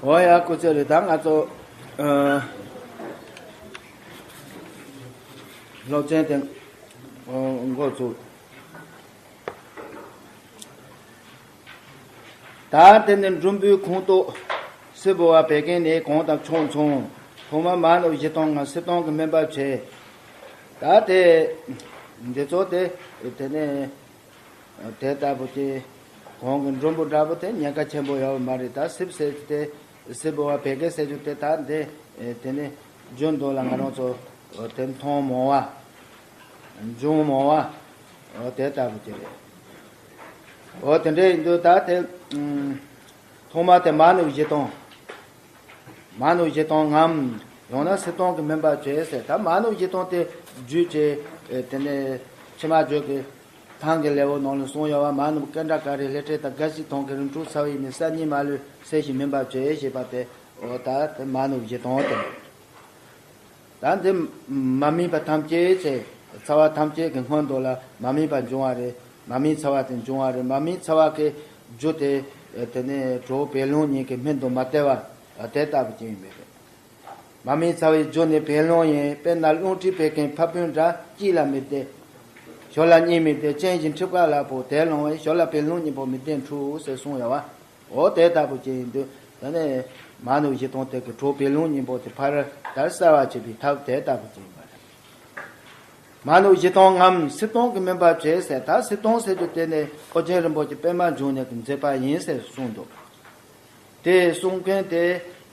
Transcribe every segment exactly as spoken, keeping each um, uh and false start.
འོ་ཡ། སྐུ་ཚེ་རིང་། ད་ང་ཚོ་ཨ་སློབ་ཚན་དེ་ཨ་འགོ་ཚུགས། ད་དེ་ནས་འབྲུམ་བུའི་ཁོངས་གཏོགས་སྲིན་པོ་བ་བད་ཀན་ནས་གང་དང་ཕྱོགས་མཚུངས། ཐོག་མར་མ་ནུ་བཞི་སྟོང་ངམ་སྲིབ་སྟོང་གི་སྨན་པ་བྱས། ད་དེ་འདི་ཚོ་དེ་དེ་ནས་དེ་ལྟ་བུ་དེ་གོང་གི་འབྲུམ་བུ་འདྲ་བོ་དེ་ཉེན་ཁ་ཆེན་པོ་ཡོད་མ་རེད། ད་སྲིབ་ཟེར་དེ་སྲིན་པོ་བ་བད་ཀན་ཟེར་རྒྱུ་དེ་ད་འདི་དེ་ནས་རྒྱུན་དུ་ལ་ང་རང་ཚོ་དེ་མཐོང་མང་བ། འབྱུང་མང་བ། འོ་དེ་ལྟ་བུ་དེ་རེད། འོ་དེ་འདྲ་ཡིན་དུས་ད་དེ་ཨུམ་ཐོག་མ་དེ་མ་ནུ་བཞི་སྟོང་། མ་ནུ་བཞི་སྟོང་ངམ། ཡང་ན་སྲིབ་སྟོང་གི་སྨན་པ་བྱས་ཟེར། ད་མ་ནུ་བཞི་སྟོང་དེ་རྒྱུད་ཀྱི་ཨེ་དེ་ནས་ཕྱི་མ་བརྗོད་ཀྱི་ཐང་གི་ལེའུ་ནང་ལ་གསུངས་ཡོད་པ། མ་ནུ་ཀ་ཎྜ་ཀ་རའི་ལྷ་འདྲེ་དང་། དགའ་བཞི་ཐང་གི་རིམ་གྲོ་ཚ་བའི་མི། གསར་རྙིང་མ་ལུས་སེལ་ཞིང་སྨན་པ་བྱས་ཞེས་པ་དེ། འོ་ད་དེ་མ་ནུ་བཞི་སྟོང་དེ། ད་འདི་མ་སྨིན་པ་ཐམས་ཅད་ཚེ་ཚ་བ་ཐམས་ཅད་ཀྱི་སྔོན་དུ་ལ་མ་སྨིན་པ་འབྱུང་བ་རེད། མ་སྨིན་ཚ་བ་དེ་འབྱུང་བ་རེད། མ་སྨིན་ཚ་བ་གི་རྒྱུ་དེ་དེ་ནས་གྲོགས་བད་རླུང་གཉིས་ཀྱི་སྨན་དུ་མ་བསྟེན་པ་དེ་ལྟ་བུ་ཅན་ཡིན་པས་རེད། མ་སྨིན་ཚ་བའི་རྒྱུ་ནི་བད་རླུང་ཡིན། དཔེར་ན་རླུང་མཁྲིས་བད་ཀན་ཕ་བུན་འདྲ། གཅིག་ལ་མི་བདེ་ཞོ་ལ་གཉིས་མི་བདེ། ཅན་ཞིག་མཁྲིས་པ་ལ་ཕོག་དེ་ལོང་བས། ཞོ་ལ་བད་རླུང་གཉིས་པོ་མི་བདེ་འཁྲུགས་ཟེར་གསུངས་ཡོད་པ། འོ་དེ་ལྟ་བུ་ཅན་ཡིན་དུས་ད་ནི་མ་ནུ་བཞི་སྟོང་དེ་གི་གྲོགས་བད་རླུང་གཉིས་པོ་དེ་ཕར་དར་གསལ་བར་བྱེད་པའི་ཐབས་དེ་ལྟ་བུ་ཅན་ཡིན་པ་རེད། མ་ནུ་བཞི་སྟོང་ངམ་སྲིབ་སྟོང་གི་སྨན་པ་བྱས་ཟེར། ད་སྲིབ་སྟོང་ཟེར་རྒྱུ་དེ་ནི་ཨོ་རྒྱན་རིན་པོ་ཆེ་པདྨ་འབྱུང་གནས་ཀྱི་མཛད་པ་ཡིན་ཟེར་གསུངས་འདུག་དེ་གསུང་མཁན་དེ་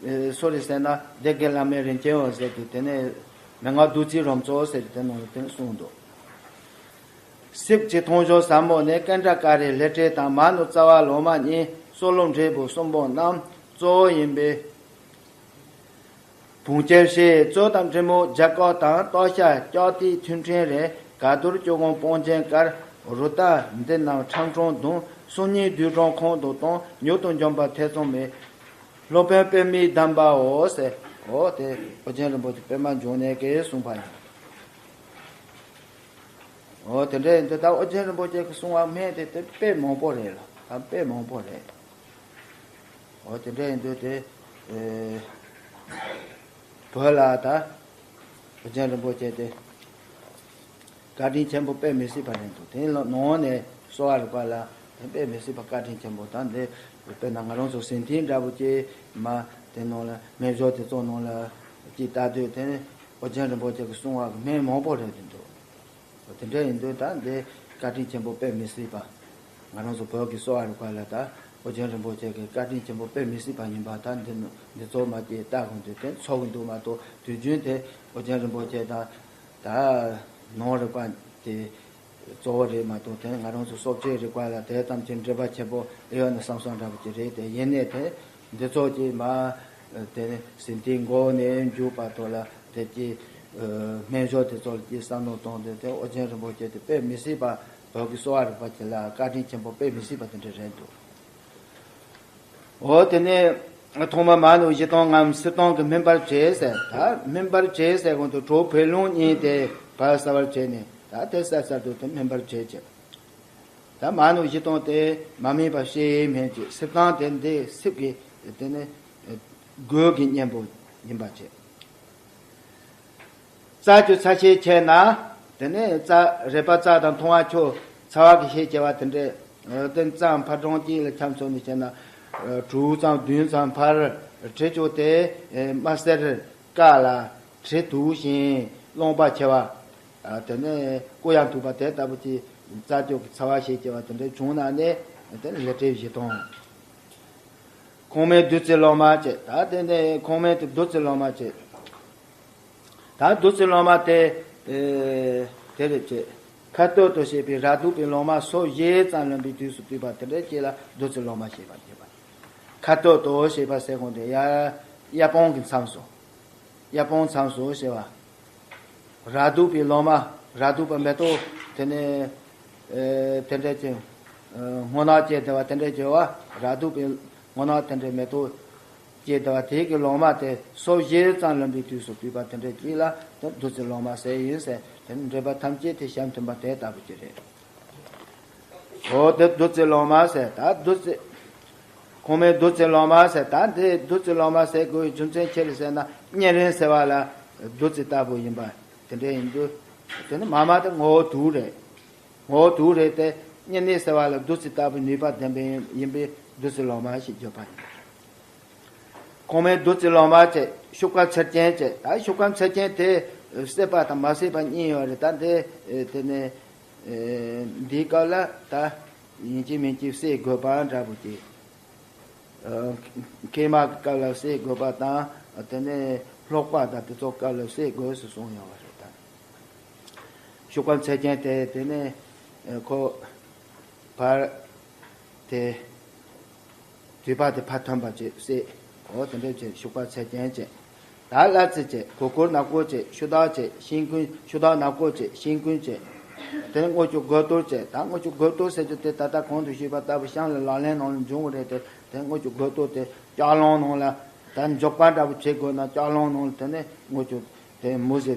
ཨེ་སུ་རེད་ཟེར་ན། སྡེ་དགེ་བླ་མའི་རིན་ཆེན་འོད་ཟེར་གྱི་དེ་ནས་མན་ངག་བདུད་རྩིའི་རོལ་མཚོ་ཟེར་གྱི་དེ་ནང་ལ་དེ་གསུངས་འདུག་སྲིབ་ཀྱི་མཐོང་ཞོར་ཟབ་མོ་ནས། ཀ་ཎྜ་ཀ་རའི་ལྷ་འདྲེ་དང་། མ་ནུ་རྩ་བ་ལོ་མ་གཉིས། སྲོག་རླུང་འབྲས་བུ་གསུམ་པོ་རྣམས། གཙོ་བོ་ཡིན་པའི་བུང་སྐྱེར་བཤད། རྩོད་དང་འབྲི་མོ་རྒྱ་སྐོགས་དང་། ལྟོ་ཤ་ལྕགས་ཏིག་ཐུན་ཕྲན་རེ། ག་དུར་སྐྱོ་གོང་སྤོང་ཆེན་དཀར། རུ་རྟ་འདི་རྣམས་ཁྲང་ཁྲོང་བརྡུང་། སྲོག་སྙིང་རྡུལ་གྲམ་ཁོང་དུ་གཏོང་། མྱུར་དུ་འཇོམས་པ་ཐེ་ཚོམ་མེད། སློབ་དཔོན་པདྨའི་གདམས་པའོ་ཟེར། འོ་དེ་ཨོ་རྒྱན་རིན་པོ་ཆེ་པདྨ་འབྱུང་གནས་ཀྱིས་གསུངས་པ་ཡིན། འོ་དེ་འདྲ་ཡིན་དུས་ད་ཨོ་རྒྱན་རིན་པོ་ཆེ་གིས་གསུངས་པ་སྨན་དེ་དེ་དཔེ་མང་པོ་རེད་ལ། ད་དཔེ་མང་པོ་རེད། འོ་དེ་འདྲ་ཡིན་དུས་དེ་ཨེ་བོད་ལ་ད་ཨོ་རྒྱན་རིན་པོ་ཆེ་དེ་བཀའ་དྲིན་ཆེན་པོ་དཔེ་མི་སྲིད་པ་རེད་འདུག་དེ་ནང་ནས་གསོ་བ་རིག་པ་ལ་དཔེ་མི་སྲིད་པ་བཀའ་དྲིན་ཆེན་པོ། ད་འདི་དཔེར་ན་ང་རང་ཚོ་ཟིན་ཐིག་འདྲ་བོ་ཅིག་མ་དེ་ནང་ལ་སྨན་སྦྱོར་དེ་ཚོ་ནང་ལ་ཅིག་ལྟ་དུས་དེ་ནི་ཨོ་རྒྱན་རིན་པོ་ཆེ་གིས་གསུངས་པ་གི་སྨན་མང་པོ་རེད་འདུག་དེ་འདྲ་ཡིན་དུས་ད་འདི་བཀའ་དྲིན་ཆེན་པོ་དཔེ་མི་སྲིད་པ། ང་རང་ཚོ་བོད་ཀྱི་གསོ་བ་རིག་པ་ལ་ད་ཨོ་རྒྱན་རིན་པོ་ཆེ་གི་བཀའ་དྲིན་ཆེན་པོ་དཔེ་མི་སྲིད་པ་ཡིན་པ་ད་འདི་ནི་འདི་ཚོ་མ་སྐྱེས་ལྟ་དགོས་འདུག་དེ་ཚོགས་ཀྱི་འདུག་མ་གཏོགས་དུས་རྒྱུན་དེ་ཨོ་རྒྱན་རིན་པོ་ཆེ་དང་ད་ནང་རིག་པ་དེ་གཙོ་བོ་རེད་མ་གཏོགས་དེ་ང་རང་ཚོ་སོ་སྐྱེའི་རིག་པ་ལ་དེ་ཙམ་གྱི་འགྲེལ་པ་ཆེན་པོ་ཨེ་ཡོད་ན་བསམ་བསམ་འདྲ་པོ་ཅིག་རེད། དེ་ཡིན་ནའི་དེ། འདི་ཚོ་ཀྱིས་མ་དེ་ཟིན་ཐིག་འགོ་ནས་མཇུག་བར་དུ་ལ་དེ་ཀྱི་སྨན་སྦྱོར་དེ་ཚོ་ལ་ཀྱི་བསམ་བློ་གཏོང་དུས་དེ་ཨོ་རྒྱན་རིན་པོ་ཆེ་དེ་དཔེ་མི་སྲིད་པ། བོད་ཀྱི་གསོ་བ་རིག་པ་ཅིག་ལ་བཀའ་དྲིན་ཆེན་པོ་དཔེ་མི་སྲིད་པ་དེ་འདྲ་རེད་འདུག་འོ་དེ་ནས་ཐོག་མ་མ་ནུ་བཞི་སྟོང་ངམ་སྲིབ་སྟོང་གི་སྨིན་པར་བྱས་ཟེར། ད་སྨིན་པར་བྱས་ཟེར་གོང་དུ་གྲོགས་བད་རླུང་གཉིས་དེ་བར་གསལ་བར་བྱས་ནས་ད་དེ་གསལ་གསལ་དུ་དེ་སྨིན་པར་བྱས་བྱས། ད་མ་ནུ་བཞི་སྟོང་དེ་མ་སྨིན་པ་བཤད་མིན་གྱི་སྲིབ་སྟོང་དེ་འདི་སྲིབ་ཀྱི་དེ་ནི་སྒོ་གི་གཉེན་པོ་ཡིན་པ་བྱས། རྩ་རྒྱུ་ཚ་ཤས་ཆེ་ན་དེ་ནི་རྩ་རེད་པ། རྩ་དང་མཐོང་བ་ཆོས་ཚ་བ་གི་ཤས་ཆེ་བ་དེ་འདྲས། དེ་རྩ་ཕར་གྲངས་གཅིག་ལ་ཁྱབ་མཚོན་ནས་བཤད་ན་དྲུག་ཙམ་བདུན་ཙམ་ཕར་དྲི་ཆུ་དེ་དམར་སེར་དཀར་ལ་དྲི་དུགས་ཤིང་རློན་པ་ཆེ་བ། ཨ་དེ་ནས་སྐུ་ཡང་དུག་པ་དེ་ལྟ་བུ་ཅིག་རྩ་ཅོག་གི་ཚ་བ་ཞེས་བྱ་བ་དེ་འདྲ་བྱུང་ན་ནི་དེ་ནི་ལས་འབྲས་བཞི་སྟོང་། ཁོང་སྨན་བདུད་རྩི་ལོ་མ་བྱས། ད་དེ་ནས་ཁོང་སྨན་དེ་བདུད་རྩི་ལོ་མ་བྱས། ད་བདུད་རྩི་ལོ་མ་དེ་ཨེ་དེ་རེད་བྱས། ཁ་སྟོད་དུ་བྱས་པའི་ར་དུག་པའི་ལོ་མ་སོ་བཞི་ཙམ་ལོན་པའི་དུས་སུ་བཏུས་པ་དེ་འདྲ་ཅིག་ལ་བདུད་རྩི་ལོ་མ་ཞེས་པ་བྱས་པ། ཁ་སྟོད་དུ་ཞེས་པ་ཟེར་གོང་དེ་ཡ་གཡའ་སྤང་གི་མཚམས་སུ། གཡའ་སྤང་མཚམས་སུ་ཞེས་པ། ར་དུག་པའི་ལོ་མ། ར་དུག་པ་མེ་ཏོག་དེ་ནས་ཨེ་དེ་འདྲ་ཅིག་ཨེ་སྔོ་ནག་སྐྱེས་བསྡད་པ་དེ་འདྲ་ཅིག་ཡོད་པ། ར་དུག་པའི་སྔོ་ནག་དེ་འདྲའི་མེ་ཏོག་སྐྱེས་བསྡད་པ་དེ་གི་ལོ་མ་དེ་སོ་བཞི་ཙམ་ལོན་པའི་དུས་སུ་བཏུས་པ་དེ་འདྲ་ཅིག་ལ་དེ་བདུད་རྩི་ལོ་མ་ཟེར་ཡིན་ཟེར། དེ་ནི་འགྲེལ་པ་ཐམས་ཅད་དེ་གཤམ་མཐུན་པ་དེ་ལྟ་བུ་ཅིག་རེད། འོ་དེ་བདུད་རྩི་ལོ་མ་ཟེར། ད་བདུད་རྩི། གོང་མའི་བདུད་རྩི་ལོ་མ་ཟེར། ད་འདི་བདུད་རྩི་ལོ་མ་ཟེར་དགོས་པའི་རྒྱུ་མཚན་ཅི་རེད་ཟེར་ན། གཉན་རིམས་ཟེར་བ་ལ་བདུད་རྩི་ལྟ་བུ་ཡིན་པ་དེ་འདྲ་ཡིན་དུས། དེ་ནི་མ་མ་དེ་ངོ་བོ་དུག་རེད། ངོ་བོ་དུག་རེད་དེ། གཉན་ནད་ཟེར་བ་ལ་བདུད་རྩི་ལྟ་བུའི་ནུས་པ་ལྡན་པའི་ཡིན་པས་བདུད་རྩི་ལོ་མ་ཞེས་བརྗོད་པ་ཡིན། གོང་མའི་བདུད་རྩི་ལོ་མ་བྱས། ཤུག་པ་ཚིལ་ཅན་བྱས། ད་ཤུག་པ་ཚིལ་ཅན་དེ་བསྲེགས་པ་དང་མ་བསྲེགས་པ་གཉིས་ཡོད་རེད། ད་འདི་དེ་ནས་འདིའི་སྐབས་ལ་ད་ཡིན་གཅིག་མིན་གཅིག་བསྲེག་དགོས་པ་འདྲ་པོ་ཅིག་མཁལ་མ་གི་སྐབས་ལ་བསྲེག་དགོས་པ་དང་། དེ་ནས་ལྷོག་པ་དང་དེ་ཚོ་སྐབས་ལ་བསྲེག་དགོས་སུ་གསུངས་ཡོད་པ་རེད། ད་ཤུག་པ་ཚིལ་ཅན་དེ་དེ་ནས་ཁོ་ཕར་དེ་དུད་པ་དེ་ཕར་ཐོན་པ་བྱས་བསྲེག་འོ་དེ་འདྲ་བྱས། ཤུག་པ་ཚིལ་ཅན་བྱས། ད་གླ་རྩི་བྱས། གོ་ཀུར་ནག་པོ་བྱས། ཤུ་དག་བྱས། ཤིང་ཀུན། ཤུ་དག་ནག་པོ་བྱས། ཤིང་ཀུན་བྱས། དེ་ནས་དངུལ་ཆུ་སྒོས་གཏོར་བྱས། ད་དངུལ་ཆུ་སྒོས་གཏོར་ཟེར་རྒྱུ་དེ་ད་ལྟ་གོང་དུ་ཞུས་པ་ལྟ་བུ་གཤམ་ལ་ལག་ལེན་ནང་ལ་འབྱུང་བ་རེད་དེ། དེ་དངུལ་ཆུ་སྒོས་གཏོར་དེ་ལྕགས་སླང་ནང་ལ་ད་འཇོག་པ་འདྲ་པོ་བྱེད་དགོས་ན། ལྕགས་སླང་ནང་ལ་དེ་ནས་དངུལ་ཆུ་དེ་མུ་ཟེ་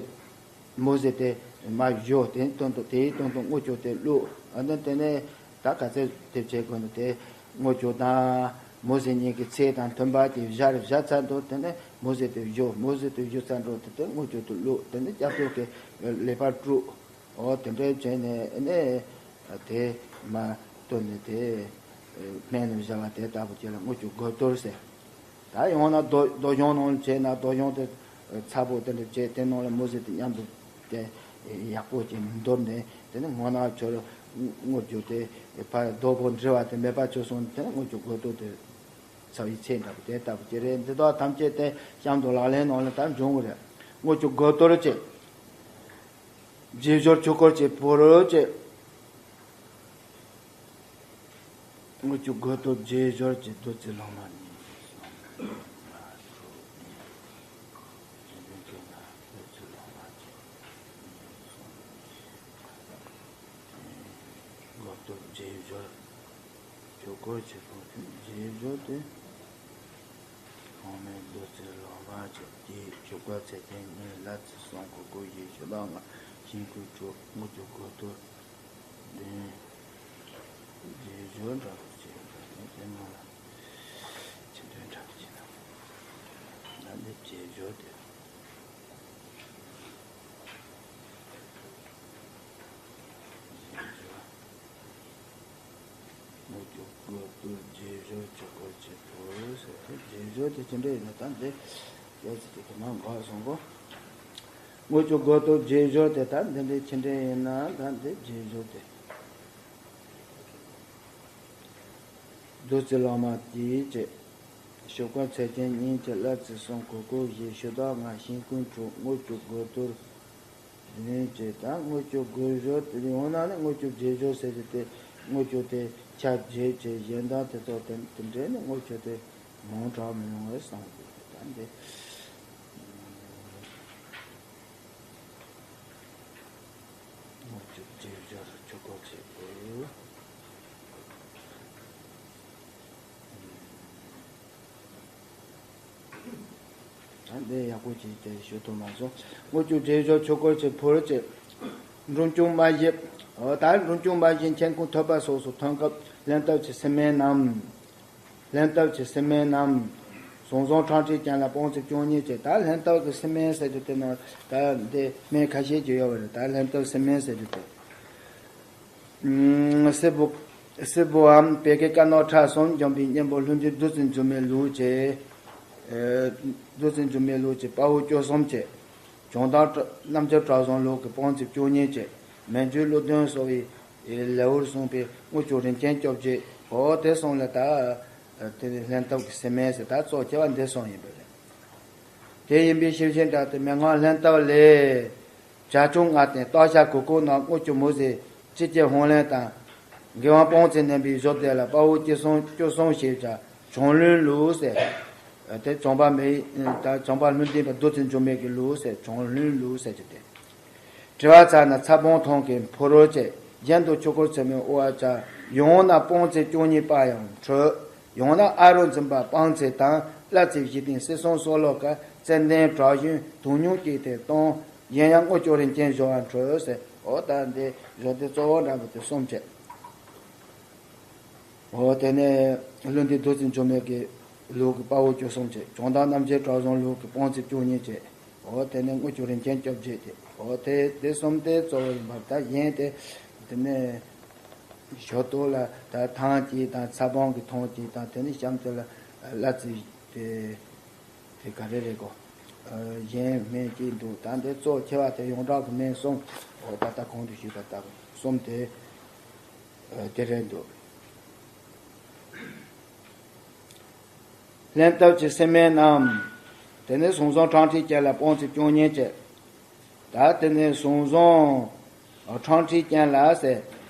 མུ་ཟེ་དེ་མར་བཞོ། དེའི་སྟེང་དུ་དེའི་སྟེང་དུ་དངུལ་ཆུ་དེ་བླུགས། ཨ་ནི་དེ་ནས་ད་ག་ཚད་དེ་བྱེད་དགོས་ན། དེ་དངུལ་ཆུ་དང་མུ་ཟེ་གཉིས་ཀྱི་ཚད་དང་མཐུན་པ་གྱིས་སྦྱར། སྦྱར་ཚར་དུས་དེ་ནས་མུ་ཟེ་དེ་བཞོ། མུ་ཟེ་དེ་བཞོ་ཚར་དུས་དེ་དེ་དངུལ་ཆུ་དེ་བླུགས། དེ་ནས་སྐྱབས་སུ་ཁེལ། ལེགས་པར་བཀྲུ། འོ་དེ་འདྲ་བྱས་ནས་ནས་དེ་མར་བཏོན་ནས་དེ་སྨན་ནི་བཞག་པ་དེ་ལྟ་བུ་ཅིག་ལ་དངུལ་ཆུ་སྒོས་གཏོར་ཟེར། ད་ཡང་ན་རྡོ་རྡོ་གཞོང་ནང་བྱས་ན་རྡོ་གཞོང་དེ་ཚ་པོ་དེ་འདྲ་བྱས། དེ་ནང་ལ་མུ་ཟེ་དེ་མཉམ་དུ་དེ་ཡག་པོ་ཅིག་འདོར་ནས། དེ་ནས་སྔོ་ནག་ཆུར་དངུལ་ཆུ་དེ་ཕར་རྡོ་པོ་འདྲིལ་བ་དེ་མེད་པ་བྱས་སོང་། དེ་ནས་དངུལ་ཆུ་སྒོས་གཏོར་དེ་ཚ་བའི་ཚད་འདྲ་པོ་དེ་ལྟ་བུ་ཅིག་རེད། འདི་དག་ཐམས་ཅད་དེ་གཤམ་དུ་ལག་ལེན་ནང་ལ་ད་འབྱུང་གི་རེད། དངུལ་ཆུ་སྒོས་གཏོར་བྱས། རྗེས་སྦྱོར་ཆོས་སྐོར་བྱས། ཕོ་རོལ་བྱས། དངུལ་ཆུ་སྒོས་གཏོར་རྗེས་སྦྱོར་གྱི་བདུད་རྩི་ལོ་མ་གཉིས་སོ། སྒོས་གཏོར་རྗེས་སྦྱོར། ཆོས་སྐོར་བྱེད་པོ་དེ་རྗེས་སྦྱོར་དེ། གོང་མའི་བདུད་རྩི་ལོ་མ་བྱས་ཀྱི་ཆོས་སྐོར་ཚེ་ཐེངས་གཉིས། གླ་རྩི་གསུམ། གོ་ཀུ་བཞི། ཤུ་དག་ལྔ། ཤིང་ཀུན་དྲུག། དངུལ་ཆུ་སྒོས་གཏོར་བདུན། རྗེས་སྦྱོར་འདྲ་པོ་བྱས་པ་ནི་དེ་ནང་ལ་ཆེ་འདོན་འདྲ་པོ་བྱས་ན། ད་འདི་རྗེས་སྦྱོར་དེ། རྗེས་སྦྱོར། དངུལ་ཆུ་སྒོས་གཏོར་རྗེས་སྦྱོར་ཆོས་སྐོར་བྱེད་པོ་ཟེར་ཏེ། རྗེས་སྦྱོར་དེ་ཅི་འདྲ་ཡིན་ན་ད་འདི་སྐད་ཅིག་གི་དེ་མ་འགག་སོང་གོ། དངུལ་ཆུ་སྒོས་གཏོར་རྗེས་སྦྱོར་དེ་ད་འདི་འདྲ་ཅི་འདྲ་ཡིན་ན། ད་འདི་རྗེས་སྦྱོར་དེ། བདུད་རྩི་ལོ་མ་གཅིག་བྱས། ཤུག་པ་ཚིལ་ཅན་གཉིས་བྱས། གླ་རྩི་གསུམ། གོ་ཀུ་བཞི། ཤུ་དག་ལྔ། ཤིང་ཀུན་དྲུག། དངུལ་ཆུ་སྒོས་གཏོར་བདུན་བྱས། ད་དངུལ་ཆུ་སྒོས་སྦྱོར་དེ་ཡང་ན་ནི་དངུལ་ཆུ་རྗེས་སྦྱོར་ཟེར་གྱི་དེ། དངུལ་ཆུ་དེ་ཆ་བརྒྱད་བྱས། གཞན་དག་དེ་ཚོ་དེ་དེ་འདྲས་ནི་དངུལ་ཆུ་དེ་མང་དྲགས་མི་ཡོང་བས་བསམ་དགོས། ད་འདི་དངུལ་ཆུ་རྗེས་སྦྱོར་ཆོས་སྐོར་བྱེད་དགོས། ད་འདི་ཡག་པོ་ཅིག་དེ་ཞུ་ཐུབ་མ་སོང་། དངུལ་ཆུ་རྗེས་སྦྱོར་ཆོས་སྐོར་བྱེད་ཕོ་རོལ་བྱས། འབྲོམ་ཆུང་མ་བཞི། འོ་ད་འབྲོམ་ཆུང་མ་བཞི་མཆན་ཁུང་ཐོད་པ་སོགས་སུ་ཐོན་སྐབས་ལྷན་ཐབས་ཀྱི་སི་སྨན་ནམ། ལྷན་ཐབས་ཀྱི་སི་སྨན་ནམ། ཟང་ཟིང་ཁྲག་མཁྲིས་ཅན་ལ་སྤང་རྩི་བཅུ་གཉིས་བྱས། ད་ལྷན་ཐབས་ཀྱི་སི་སྨན་ཟེར་རྒྱུ་དེ་ནང་ད་འདི་སྨན་ཁ་ཤས་ཅིག་ཡོད་པ་རེད། ད་ལྷན་ཐབས་སི་སྨན་ཟེར་རྒྱུ་དེ། སྲིན་པོ། སྲིན་པོའམ་བེ་ཀའི་དཀར་ནག་ཁྲག་གསུམ་འཇོམས་པའི་གཉེན་པོ་ལྷུན་གྱིས་བདུད་རྩི་འཇོམས་མའི་ལུགས་བྱས། ཨེ། བདུད་རྩི་འཇོམས་མའི་ལུགས་ཀྱི་དཔའ་བོ་བཅུ་གསུམ་བྱས། བྱང་ཐང་རྣམ་རྒྱལ་གྲགས་བཟང་ལུགས་ཀྱི་སྤང་རྩི་བཅུ་གཉིས་བྱས། མན་ཇུའི་ཀླུ་གདོན་སོགས་པའི་ལེའུར་གསུངས་པའི་དངུལ་ཆུ་རིན་ཆེན་བཅོ་བརྒྱད། འོ་དེ་གསུམ་ལ་ད་དེ་ནི་ལྷན་ཐབས་ཀྱི་སི་སྨན་ཟེར། ད་གཙོ་ཆེ་བ་འདི་གསུམ་ཡིན་པ་རེད། དེ་ཡིན་པའི་ཤེས་བཞིན་དྲག་སྟེ་མན་ངག་ལྷན་ཐབས་ལས། བྱ་ཁྱུང་ལྔ་སྟེང་སྟག་ཤར་གུར་གུམ་ནང་དངུལ་ཆུ་མུ་ཟེ་ལྕི་སྐྱེས་ཧོང་ལེན་དང་། མགོལ་དབང་སྤང་རྩི་བསྣན་པའི་བཞོ་སྡེ་ལ་དཔའ་བོ་སྐྱེས་སོང་བཅུ་གསུམ་ཞེས་བྱ་བྱང་ལྷུན་ལུགས་ཟེར། དེ་བྱང་པ་མི་ཡི་དང་བྱང་པ་ལྷུན་ལྡན་པ་བདུད་རྩི་འཇོམས་མའི་གི་ལུགས་ཟེར། བྱང་ལྷུན་ལུགས་ཟེར་གྱི་དེ། དྲི་བ་ཚར་ན་ཚ་སྦོམ་ཐང་གི་ཕོ་རོལ་བྱས། གཞན་དུ་ཆོས་སྐོར་ཚད་མའི་དབུ་བ་བྱ། ཡང་ན་སྤང་རྩི་བཅུ་གཉིས་པ་ཡང་འཕྲོད། ཡང་ན་ཨ་རུ་འཛིན་པ་སྤང་རྩི་དང་གླ་རྩི་བཞི་སྟེང་སྲིད་གསུམ་སྲོག་ལོ་ཀ་ཙན་དན་བྲག་ཞུན་དུག་སྨྱུག་སྐྱེས་ཏེ་སྟོང་། གཞན་ཡང་དངུལ་ཆུ་རིན་ཆེན་བཞོ་བ་འཕྲོད་ཟེར། འོ་ད་འདི་བཞོ་སྡེ་གཙོ་བོ་འདྲ་པོ་དེ་གསུམ་བྱས། འོ་དེ་ནས་ཀླུ་འདུལ་བདུད་རྩི་འཇོམས་མེད་ཀྱི་ལུགས་ཀྱི་དཔའ་བོ་བཅུ་གསུམ་བྱས། བྱུང་དང་རྣམ་འབྱེད་གྲོལ་གསུམ་ལུགས་ཀྱི་དཔུང་ཚིགས་བཅུ་གཉིས་བྱས། འོ་དེ་ནས་དངུལ་ཆུ་རིན་ཆེན་བཅོ་བརྒྱད་བྱས། འོ་དེ་དེ་གསུམ་དེ་གཙོ་བོ་ཡིན་པར། ད་གཞན་དེ་དེ་ནས་ཞོ་ཏོག་ལ་ད་ཐང་གཅིག་དང་ཚ་བོང་གི་ཐང་གཅིག་དང་། དེ་ནས་གཤམ་དེ་ལ་གླ་རྩི་དེ་དེ་ག་རེ་རེད་གོ། གཞན་སྨན་གཅིག་འདུག། ད་འདི་གཙོ་ཆེ་བ་དེ་ཡོངས་གྲགས་ཀྱི་སྨན་གསུམ། འོ་ད་ལྟ་གོང་དུ་ཞུས་པ་ལྟ་བུ་གསུམ་དེ་དེ་རེད་འདུག། ལྷན་ཐབས་ཀྱི་སེམས་སྨན་རྣམས། དེ་ནས་ཟུང་ཟུང་ཕྲེང་ཁྲིག་ཅན་ལ་དཔུང་ཚིགས་བཅུ་གཉིས་བྱས། ད་དེ་ནས་ཟུང་ཟུང་ཕྲེང་ཁྲིག་ཅན་ལ་ཟེར།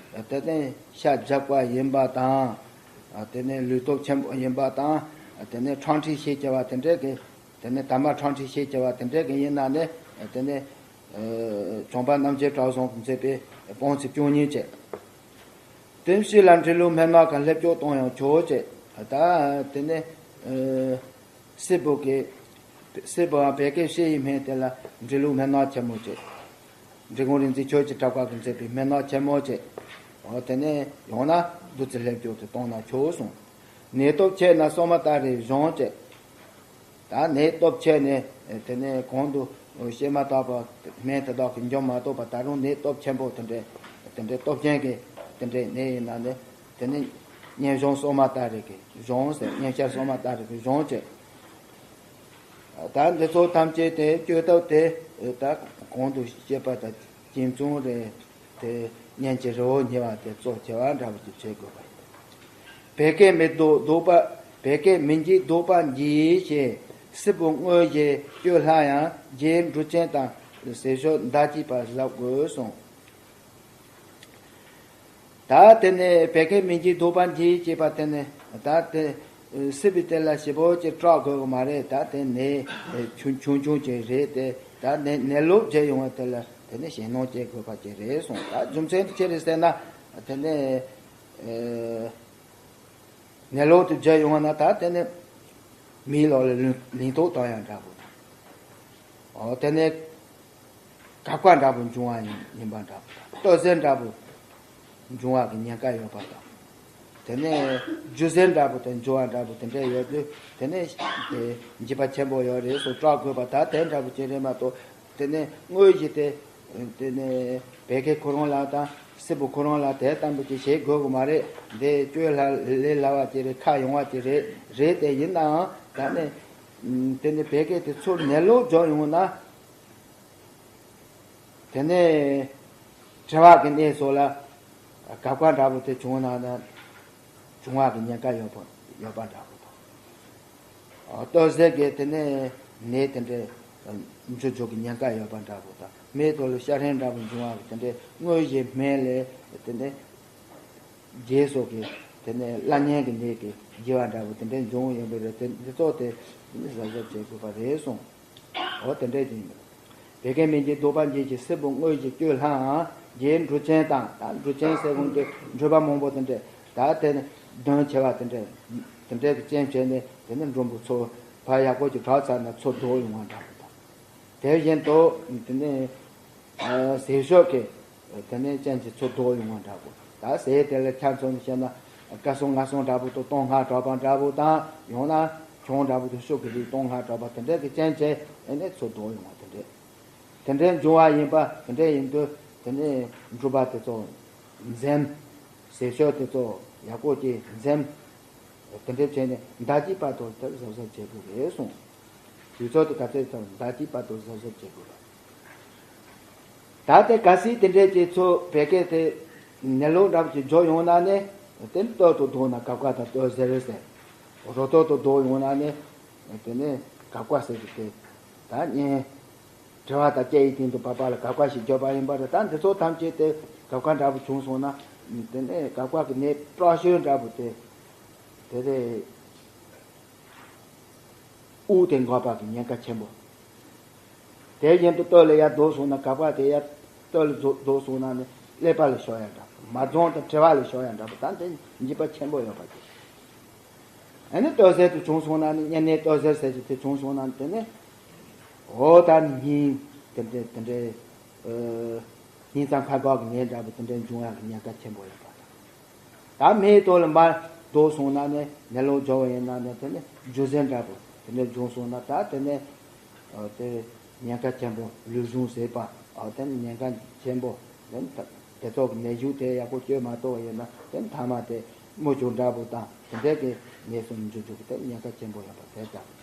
དེ་ནས་ཤ་རྒྱགས་པ་ཡིན་པ་དང་། དེ་ནས་ལུས་སྟོབས་ཆེན་པོ་ཡིན་པ་དང་། དེ་ནས་ཕྲེང་ཁྲིག་ཤས་ཆེ་བ་དེ་འདྲས་ཀྱི། དེ་ནས་དམ་པ་ཕྲེང་ཁྲིག་ཤས་ཆེ་བ་དེ་འདྲས་ཀྱི་ཡིན་ན་ནི། དེ་ནས་བྱུང་བ་རྣམ་འབྱེད་གྲོལ་གསུམ་གྱིས་མཛད་པའི་དཔུང་ཚིགས་བཅུ་གཉིས་བྱས། དེ་བཞི་ལ་འབྲི་ལུགས་སྨན་སྣ་གང་ལྷད་སྐྱོ་གཏོང་ཡང་ཆོག་ཅེས། ད་དེ་ནས་སྲིན་པོ་གི། སྲིན་པོའམ་བད་ཀན་བཞི་ཡི་སྨན་དེ་ལ་འབྲི་ལུགས་སྨན་སྣ་ཆེན་མོ་ཅེས། འབྲི་གུང་རིག་འཛིན་ཆོས་ཀྱི་གྲགས་པ་གིས་མཛད་པའི་སྨན་སྣ་ཆེན་མོ་ཅེས། འོ་དེ་ནས་ཡང་ན་བདུད་རྩི་ལྷད་སྐྱོ་དེ་གཏོང་ན་ཆོག་གསུངས། ནད་སྟོབས་ཆེ་ན་སོ་མ་ཏ་རའི་གཞོང་ཅེས། ད་ནད་སྟོབས་ཆེ་ནས་དེ་ནས་གོང་དུ་བཤད་མ་ཐག་པ་སྨན་དེ་དག་གིས་འཇོམས་མ་ཐུབ་པ། ད་རུང་ནད་སྟོབས་ཆེན་པོ་དེ་འདྲའི་དེ་འདྲའི་སྟོབས་ཆེན་གྱི་དེ་འདྲའི་ནད་ཡིན་ན་ནི། དེ་ནི་གཉན་གཞོང་སོ་མ་ཏ་རའི་གི་གཞོང་ཟེར། གཉན་ཤ་སོ་མ་ཏ་རའི་གི་གཞོང་ཅེས། ད་འདི་ཚོ་ཐམས་ཅད་དེ་བཅོས་ཐབས་དེ་ད་གོང་དུ་བཤད་པ་དང་གཅིག་མཚུངས་རེད། དེ་གཉན་གྱི་རི་བོ་ཉེ་བ་དེ་གཙོ་ཆེ་བ་འདྲ་བོ་ཅིག་བྱེད་དགོས་པ་ཡིན། བད་ཀན་མི་ལྡོག་ལྡོག་པ། བད་ཀན་མི་འཇིག་ལྡོག་པར་གྱིས་ཞེས། སྲིན་པོ་དངོས་བཞིན་སྐྱོ་ལྷ་ཡང་། རྗེ་འབྲུ་ཆེན་དང་ཟས་མཆོག་མདའ་གཅིག་པ་ཟབ་དགོས་གསུངས། ད་དེ་ནས་བད་ཀན་མི་འཇིག་ལྡོག་པར་གྱིས་ཅེས་པ་དེ་ནི། ད་དེ་སྲིན་པོ་དེ་ལ་ཞེ་པོ་ཅིག་སྐྲག་དགོས་ཀྱི་མ་རེད། ད་དེ་ནས་ཆུང་ཆུང་ཆུང་ཅིག་རེད་དེ། ད་ནད་ནད་ལོག་རྒྱུ་ཡོང་བ་དེ་ལ་དེ་ནས་ཞེད་སྣང་སྐྱེ་དགོས་པ་ཅིག་རེད་གསུངས། ད་རྒྱུ་མཚན་དེ་ཅི་རེད་ཟེར་ན། དེ་ནས་ནད་ལོག་དེ་རྒྱུ་ཡོང་བ་ན། ད་དེ་ནས་མིའི་ལག་ལ་ལིང་ལིང་ཏོག་བཏང་ཡག་འདྲ་པོ་དང་། འོ་དེ་ནས་གབ་ཁ་འདྲ་པོ་འབྱུང་བ་ཡིན་ཡིན་པ་འདྲ་པོ་དང་། ལྟོ་ཟན་འདྲ་པོ་འབྱུང་བ་གི་ཉེན་ཁ་ཡོད་པ་དང་། དེ་ནས་རྒྱུ་ཟན་འདྲ་པོ་དང་འབྱུང་བ་འདྲ་པོ་དེ་འདྲ་ཡོད་དུས། དེ་ནས་དེ་འཇིགས་པ་ཆེན་པོ་ཡོད་རེད་གསུངས། སྐྲག་དགོས་པ་ད་དེ་འདྲ་པོ་ཅིག་རེད་མ་གཏོགས། དེ་ནས་དངོས་གཞི་དེ་དེ་ནས་བད་ཀན་ཁོ་རང་ལ་དང་སྲིན་པོ་ཁོ་རང་ལ་དེ་ལྟ་བུ་ཅིག་བྱེད་དགོས་ཀྱི་མ་རེད། འདི་བཅོས་ལ་ལས་སླ་བ་ཅིག་རེད། ཁག་ཡངས་པ་ཅིག་རེད། རེད་དེ་ཡིན་ནའང་ད་ནི་དེ་ནི་བད་ཀན་དེ་ཚུར་ནད་ལོག་འཇོག་ཡོང་ན། དེ་ནས་གྲེ་བ་གི་གནས་སོགས་ལ་གབ་ཁ་འདྲ་པོ་དེ་བྱུང་ན་ན་འབྱུང་བ་གི་ཉེན་ཁ་ཡོད་པ་ཡོད་པ་འདྲ་པོ་དང་། ལྟོ་ཟན་གྱི་དེ་ནས་ནད་དེ་འདྲའི་འབྱུང་འཇུག་གི་ཉེན་ཁ་ཡོད་པ་འདྲ་པོ་དང་། མིའི་ཐོག་ལ་ཤ་ཧྲན་འདྲ་པོ་འབྱུང་བ་གི་དེ་འདྲའི་དངོས་གཞི་སྨན་ལས་དེ་ནས། རྗེས་སོགས་ཀྱི་དེ་ནས་བླ་གཉན་གྱི་ནད་ཀྱི་རྒྱས་པ་འདྲ་པོ་དེ་འདྲའི་འབྱུང་ཡོང་གི་རེད། དེ་འདི་ཚོ་དེ་ནི་གཟབ་གཟབ་བྱེད་དགོས་པ་རེད་གསུངས། འོ་དེ་འདྲའི་ཅིག་ཡིན། བད་ཀན་མི་འཇིག་ལྡོག་པར་གྱིས་ཞེས། སྲིན་པོ་དངོས་བཞིན་སྐྱོ་ལྷའམ། རྗེ་འབྲུ་ཆེན་དང་། ད་འབྲུ་ཆེན་ཟེར་གོང་དུ་འབྲུ་པ་མང་པོ་དེ་འདྲ་ད་དེ་ནི་གདོན་བྱེ་བ་དེ་འདྲ་དེ་འདྲའི་གི་རྐྱེན་བྱས་ནས། དེ་ནི་མགྲོན་པོ་ཚོ་ཕར་ཡག་པོ་ཅིག་གྲགས་ཚར་ན་ཚུར་ལྡོག་ཡོང་བ་འདྲ་པོ་དང་། དེ་བཞིན་དུ་དེ་ནས་ཟས་མཆོག་གི་དེ་ནས་རྐྱེན་གྱིས་ཚུར་ལྡོག་ཡོང་བ་འདྲ་པོ། ད་ཟས་དེ་ལ་ཆ་མཚོན་ནས་བཤད་ན་སྐར་སྲུང་ལྔ་སྲུང་འདྲ་པོ་དང་སྟོང་སྔགས་གྲགས་པ་འདྲ་པོ་དང་། ཡང་ན་ཆང་འདྲ་པོ་དང་ཤུག་གི་རིགས་སྟོང་སྔགས་གྲགས་པ་དེ་འདྲ་གི་རྐྱེན་བྱས་ཨེ་ནས་ཚུར་ལྡོག་ཡོང་བ་དེ་འདྲ། དེ་འདྲའི་འབྱུང་བ་ཡིན་པ་དེ་འདྲ་ཡིན་དུས། དེ་ནས་འབྲུ་པ་དེ་ཚོ་འཛེམ། ཟས་མཆོག་དེ་ཚོ་ཡག་པོ་ཅིག་འཛེམ། དེ་འདྲ་བྱས་ནས་ཟླ་གཅིག་བར་དུ་དེར་གཟབ་གཟབ་བྱེད་དགོས་རེད་གསུངས། དུས་ཚོད་དེ་ག་ཚོད་ཙམ། ཟླ་གཅིག་བར་དུ་གཟབ་གཟབ་བྱེད་དགོས་རེད། ད་དེ་གལ་སྲིད་དེ་འདྲས་ཀྱི་ཚོ་བད་ཀན་དེ་ནད་ལོག་འདྲ་པོ་ཅིག་འཇོག་ཡོང་ན་ནི། དེ་ལྟོ་དང་ལྡོག་ན་གབ་ཁ་དང་ལྟོ་ཟེར་ཟེར། རོ་ཐོག་ཏུ་ལྡོག་ཡོང་ན་ནི། དེ་ནས་གབ་ཁ་ཟེར་གྱི་དེ་ད་གཉན། གྲེ་བ་དང་བཅས་པའི་སྟེང་དུ་བབས་པ་ལ་གབ་ཁ་ཞིག་བརྒྱབ་པ་ཡིན་པ་རེད། ད་འདི་ཚོ་ཐམས་ཅད་དེ་གབ་ཁ་འདྲ་པོ་བྱུང་སོང་ན། དེ་ནས་གབ་ཁ་གི་ནད་སྐྲག་ཤོས་འདྲ་པོ་དེ། དེ་རེད། དབུགས་དེ་འགག་པ་གི་ཉེན་ཁ་ཆེན་པོ། དེ་བཞིན་དུ་ལྟོ་ལ་ཡར་ལྡོག་སོང་ན། གབ་ཁ་དེ་ཡར་ལྟོ་ལ་ལྡོག་ལྡོག་སོང་ན་ནི་ཀླད་པ་ལ་ཤོར་ཡ་འདྲ་པོ། མ་རྫོང་དང་གྲེ་བ་ལ་ཤོར་ཡ་འདྲ་པོ། ད་དེ་འཇིགས་པ་ཆེན་པོ་ཡོད་པ་ཅིག། ཨ་ནི་ལྟོ་ཟན་དེ་བྱུང་སོང་ན་ནི། གཉན་ནད་ལྟོ་ཟན་ཟེར་གྱི་དེ་བྱུང་སོང་ན་ནི། དེ་ནི་འོ་ད་ནི་སྙིང་དེ་འདྲའི་དེ་འདྲའི་ཨ་སྙིང་རྩ་འཁར་འགག་གི་ནད་འདྲ་པོ་དེ་འདྲའི་འབྱུང་ཡག་གི་ཉེན་ཁ་ཆེན་པོ་ཡོད་པ་དང་། ད་མིའི་ཐོག་ལ་མར་ ལྡོག་སོང་ན་ནི་ནད་ལོག་འབྱུང་བ་ཡིན་ན་ནི་དེ་ནི་རྒྱུ་རྫས་འདྲ་པོ་དེ་འདྲ་འབྱུང་སོང་ན་ད་དེ་ནི་ཨ་དེ་ཉེན་ཁ་ཆེན་པོ། ལུས་ཟུངས་ཟད་པ། ཨ་དེ་ནི་ཉེན་ཁ་ཆེན་པོ། དེ་ནི་ད་དེ་ཚོ་གི་ནད་གཞུང་དེ་ཡག་པོ་བཅོས་མ་ཐུབ་པ་ཡིན་ན་དེ་ནི་མཐའ་མ་དེ་མི་ཆོག་འདྲ་པོ་དང་དེ་འདྲ་གི་ནད་གསུམ་འཇུག་རྒྱུ་གི་དེ་ཉེན་ཁ་ཆེན་པོ་ཡོད་པ་དེ་ལྟ་བུ།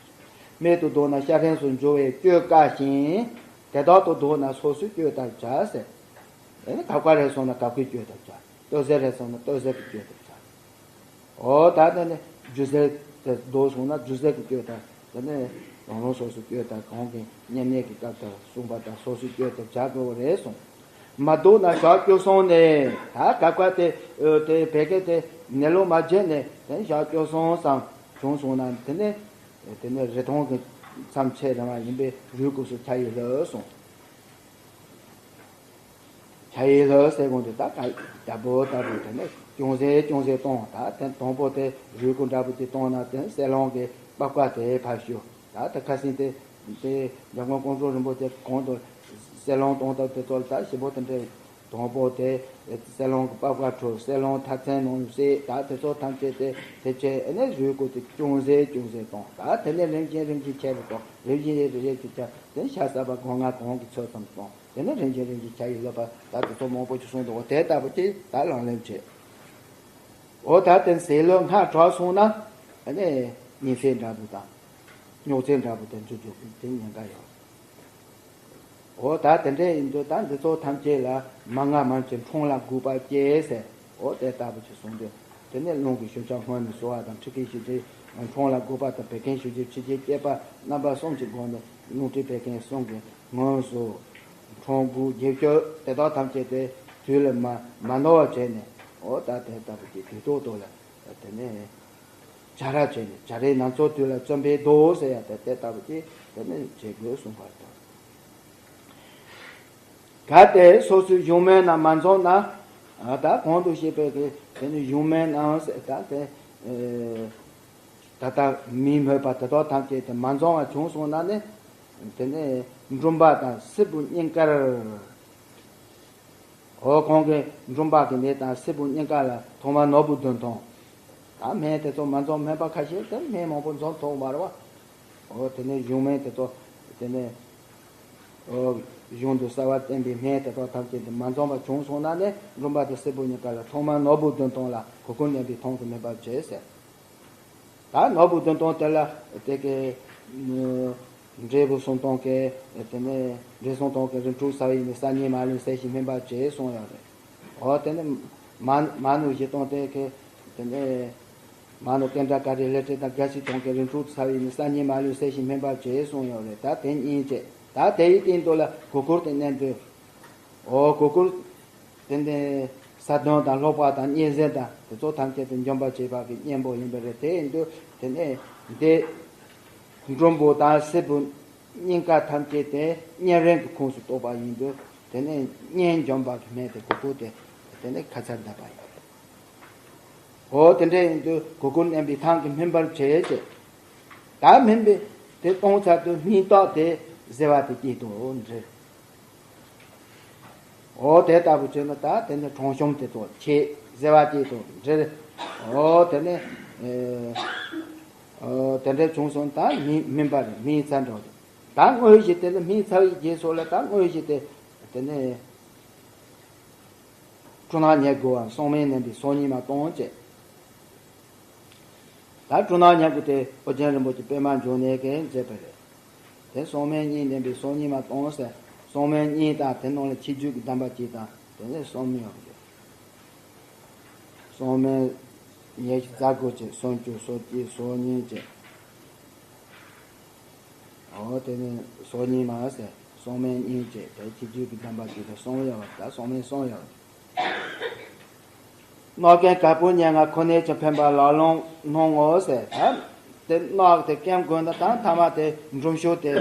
རྨད་དུ་བསྡུ་ན་ཤ་ཕྲན་སུ་འགྱུར་བས་བཅོས་དཀའ་ཞིང་། དེ་དག་ཏུ་ལྡོག་ན་སོ་སོས་བཅོས་ལྟར་བྱ་ཟེར། དེ་ནི་གབ་ཁ་རེ་སོང་ན་གབ་ཁས་བཅོས་ལྟར་བྱ། ལྟོ་ཟས་རེ་སོང་ན་ལྟོ་ཟས་ཀྱིས་བཅོས་ལྟར་བྱ། འོ་ད་དེ་ནི་རྒྱུ་རྫས་དེ་ལྡོག་སོང་ན་རྒྱུ་རྫས་ཀྱིས་བཅོས་ལྟར། དེ་ནི་རང་རང་སོ་སོས་བཅོས་ལྟར། གོང་གི་བསྙེན་གནས་ཀྱི་སྐབས་དུ་གསུངས་པ་ལྟར་སོ་སོས་བཅོས་ལྟར་བྱ་དགོས་པ་རེད་གསུངས། མ་ལྡོག་ན་ཞག་བཅུ་གསུམ་ནས། ད་གབ་ཁ་དེ་ཨོ་དེ་བད་ཀན་དེ་ནད་ལོག་མ་བྱས་ནས་དེ་ནི་ཞག་བཅུ་གསུམ་ཙམ་བྱུང་སོང་ན་དེ་ནི་དེ་ནི་རེ་ཐང་གི་མཚམས་ཆད་རང་བ་ཡིན་པས་རུས་ཀོག་སུ་ཆ་ཡི་ལྷོད་གསུངས། ཆ་ཡི་ལྷོད་ཟེར་གོང་དུ་ད་ག་རྒྱལ་པོ་ལྟ་བུ་དེ་ནི་ཅུང་ཟད་ཅུང་ཟད་གཏོང་། ད་དེ་དང་པོ་དེ་རུས་ཀོག་འདྲ་པོ་དེ་གཏོང་ན་དེ་སྲེ་ལོང་གི་པགས་པ་དེ་ཕར་བཤུ། ད་དེ་ཁ་སང་དེ་དེ་འཇམ་མགོན་ཀོང་སྤྲུལ་རིན་པོ་ཆེ་གོང་དུ་སྲེ་ལོང་གཏོང་ཐབས་དེ་ཚོ་ལ་ད་ཞིབ་པོ་དེ་འདྲ། དང་པོ་དེ་སྲེ་ལོང་གི་པགས་པ་འཁྲུ། སྲེ་ལོང་མཐའ་ཚན་ནང་བསྲེས། ད་དེ་ཚོ་ཐམས་ཅད་དེ་དེ་བྱས་ཨ་ནི་རུས་ཀོག་དེ་ཅུང་ཟད་ཅུང་ཟད་གཏོང་། ད་དེ་ནས་རིམ་བཞིན་རིམ་བཞིན་ཆད་པ་གཏོང་། རིམ་བཞིན་རེ་རེ་བྱས་བྱས་དེ་ནས་ཤ་ཟ་བ་སྒོ་ང་གང་གི་ཚོད་ཙམ་གཏོང་། དེ་ནས་རིམ་བཞིན་རིམ་བཞིན་ཆ་ཡི་ལྷོད་པ། ད་དེ་ཚོ་མང་པོ་ཅིག་གསུངས་འདུག་འོ་དེ་ལྟ་བུ་ཅིག་ད་ལམ་ལྷོད་བྱེད། འོ་ད་དེ་ཟས་ལྷོད་སྔར་དྲག་སོང་ན་ཨ་ནི་གཉན་ཚད་འདྲ་པོ་དང་རྙོག་འཛིང་འདྲ་པོ་དེ་འཇུག་རྒྱུ་དེ་ཉེན་ཁ་ཡོད། འོ་ད་དེ་འདྲ་ཡིན་དུས་ད་འདི་ཚོ་ཐམས་ཅད་ལ་མ་སྔ་མ་ཕྱི་འཕྲང་ལ་དགོས་པ་སྐྱེ་ཟེར། འོ་དེ་ལྟ་བུ་ཞིག་གསུངས་དུས་དེ་ནས་རླུང་གི་ཤུགས་ཀྱིས་སྔོན་ནས་གསོ་བ་དང་། མཁྲིས་ཀྱི་ཤུགས་ཀྱིས་འཕྲང་ལ་དགོས་པ་དང་། བད་ཀན་ཤུགས་ཀྱིས་མཁྲིས་ཀྱི་བསྐྱེད་པ། རྣམ་པ་གསུམ་གྱི་སྒོ་ནས་རླུང་མཁྲིས་བད་ཀན་གསུམ་གྱི་སྔོན་གསོ། འཕྲང་དགུ་རྒྱས་སྐྱོ་དེ་དག་ཐམས་ཅད་དེ་དུས་ལ་མ་མ་ནོར་བ་བྱས་ནས། འོ་ད་དེ་ལྟ་བུ་གི་དུས་ཐོག་ཐོག་ལ་དེ་ནས་བྱ་ར་བྱས་ནས་བྱ་རའི་ནང་ཚོ་དུས་ལ་བརྩོན་པས་ལྡོག་ཟེར་ཡ་དེ་དེ་ལྟ་བུ་ཅིག་དེ་ནས་བྱེད་དགོས་གསུངས་པ་དང་། གལ་ཏེ་སོ་སོའི་གཞུང་མིན་རྣམས་མ་འཛོམས་ན། ད་གོང་དུ་བཤད་པའི་གི་དེ་ནི་གཞུང་མིན་རྣམས་ཟེར་ད་དེ་ད་ལྟ་མིའི་མོས་པ་དེ་དག་ཐམས་ཅད་དེ་མ་འཛོམས་པ་བྱུང་སོང་ན་ནི། དེ་ནི་འབྲུམ་པ་དང་སྲིན་བུ་སྙིང་དཀར། འོ་གོང་གི་འབྲུམ་པ་གི་ནད་དང་སྲིན་བུ་སྙིང་དཀར་ལ་ཐོག་མར་ནོར་བུ་བདུན་སྟོང་། ད་སྨན་དེ་ཚོ་མ་འཛོམས་སྨན་པ་ཁ་ཤས་དེ་སྨན་མང་པོ་འཛོམས་ཐུབ་མ་རེད་བ། འོ་དེ་ནས་གཞུང་སྨན་དེ་ཚོ་དེ་ནས་འོ་གཞུང་དུ་གསལ་བར་བསྟན་པའི་སྨན་དེ་ཚོ་ཐམས་ཅད་དེ་མ་འཛོམས་པ་བྱུང་སོང་ན་ནི་འབྲུམ་པ་དང་སྲིན་བུ་སྙིང་དཀར་ལ་ཐོག་མར་ནོར་བུ་བདུན་སྟོང་ལ་གུར་གུམ་མནན་པའི་མཐུ་གིས་སྨིན་པར་བྱེད་ཟེར། ད་ནོར་བུ་བདུན་སྟོང་དེ་ལ་དེ་གའི་འབྲས་བུ་སུམ་སྟོང་གི་དེ་ནས་འབྲས་སུམ་སྟོང་གི་རིམ་གྲོ་ཟ་བས་ནི་གསར་རྙིང་མ་ལུས་ཟད་ཞིང་སྨིན་པར་བྱེད་གསུངས་ཡོད་རེད། འོ་དེ་ནས་མ་མ་ནོར་བཞི་སྟོང་དེ་གའི་དེ་ནས་མ་ནོར་ཀེན་ཌ་ཀ་རི་ལེ་ཊི་དང་རྒ་ཤི་སྟོང་གི་རིམ་གྲོ་ཟ་བས་ནི་གསར་རྙིང་མ་ལུས་ཟད་ཞིང་སྨིན་པར་བྱེད་གསུངས་ཡོད་རེད། ད་དེ་གཉིས་བྱས། ད་དེའི་སྟེང་དུ་ལ་གུར་གུམ་དེ་མནན་དུས། འོ་གུར་གུམ་དེ་ནས་ས་གདོན་དང་ལྷོག་པ་དང་གཉན་གཟེར་དང་དེ་ཚོ་ཐམས་ཅད་དེ་འཇོམས་པར་བྱེད་པ་གི་གཉེན་པོ་ཡིན་པ་རེད། དེ་ཡིན་དུས་དེ་ནས་འདི་འབྲུམ་བུ་དང་སྲིན་བུ་སྙིང་དཀར་ཐམས་ཅད་དེ་གཉན་རིམས་ཀྱི་ཁོངས་སུ་གཏོགས་པ་ཡིན་དུས་དེ་ནས་གཉན་འཇོམས་པ་གི་སྨན་དེ་གུར་གུམ་དེ་དེ་ནས་ཁ་ཚར་བརྡབས་པ་ཡིན། འོ་དེ་འདྲ་ཡིན་དུས་གུར་གུམ་མནན་པའི་མཐུ་གིས་སྨིན་པར་བྱེད་ཅེས། ད་སྨིན་པའི་དེ་གཏོང་ཚར་དུས་སྨིན་རྟགས་དེ་བཟི་བ་དེ་སྐྱེས་དོ་འདྲི། འོ་དེ་ལྟ་བུ་བྱས་ན་ད་དེ་ནས་གྲང་ཤུམ་དེ་ཚོ་ཆད། བཟི་བ་སྐྱེས་དོ་འདྲི། འོ་དེ་ནས་ཨེ་འོ་དེ་འདྲ་བྱུང་སོང་ད་སྨིན་སྨིན་པ་རེད། སྨིན་ཚར་འགྲོ་རེད། ད་དངོས་གཞི་དེ་ནི་སྨིན་ཚར་བའི་རྗེས་སུ་ལ་ད་དངོས་གཞི་དེ་དེ་ནས། སྤྲུལ་སྣང་ཉལ་དགོས་པའམ་སྲུང་མས་མནན་པའི་སྲོག་སྙིང་མ་གཏོང་བྱེད། ད་སྤྲུལ་སྣང་ཉལ་དགོས་དེ་ཨོ་རྒྱན་རིན་པོ་ཆེ་པདྨ་འབྱུང་གནས་ཀྱིས་མཛད་པ་རེད། དེ་སྲུང་མས་སྙིང་མནན་པའི་སྲོག་སྙིང་མ་གཏོང་ཟེར། སྲུང་མའི་སྙིང་དང་དེ་ནང་ལ་ཆིག་བརྒྱུད་ཀྱི་གདམས་པ་གཅིག་དང་དེ་ནས་གསུམ་ཡོད་རེད། སྲུང་མས་ཉལ་ཞིང་བཟའ་དགོས་བྱེད། སྲུང་སྐྱོབ་སྲོག་བསྐྱེད་སྲོག་སྙིང་བཅས། འོ་དེ་ནས་སྲོག་སྙིང་མ་ཟེར། སྲུང་མའི་སྙིང་བཅས་དེ་ཆིག་བརྒྱུད་ཀྱི་གདམས་པ་གཅིག་དང་གསུམ་ཡོད་པ། ད་སྲུང་མའི་གསུམ་ཡོད་པ། མནོ་མཁན་དཀར་པོ་སྙན་ངག་ཁོ་ནའི་ཆོས་འཕེན་པ་ལག་ལེན་གནང་ངོ་ཟེར། ད་དེ་མནོ་དེ་སྐེམ་དགོས་ན་ད་མཐའ་མ་དེ་འབྲུམ་ཤུགས་དེ་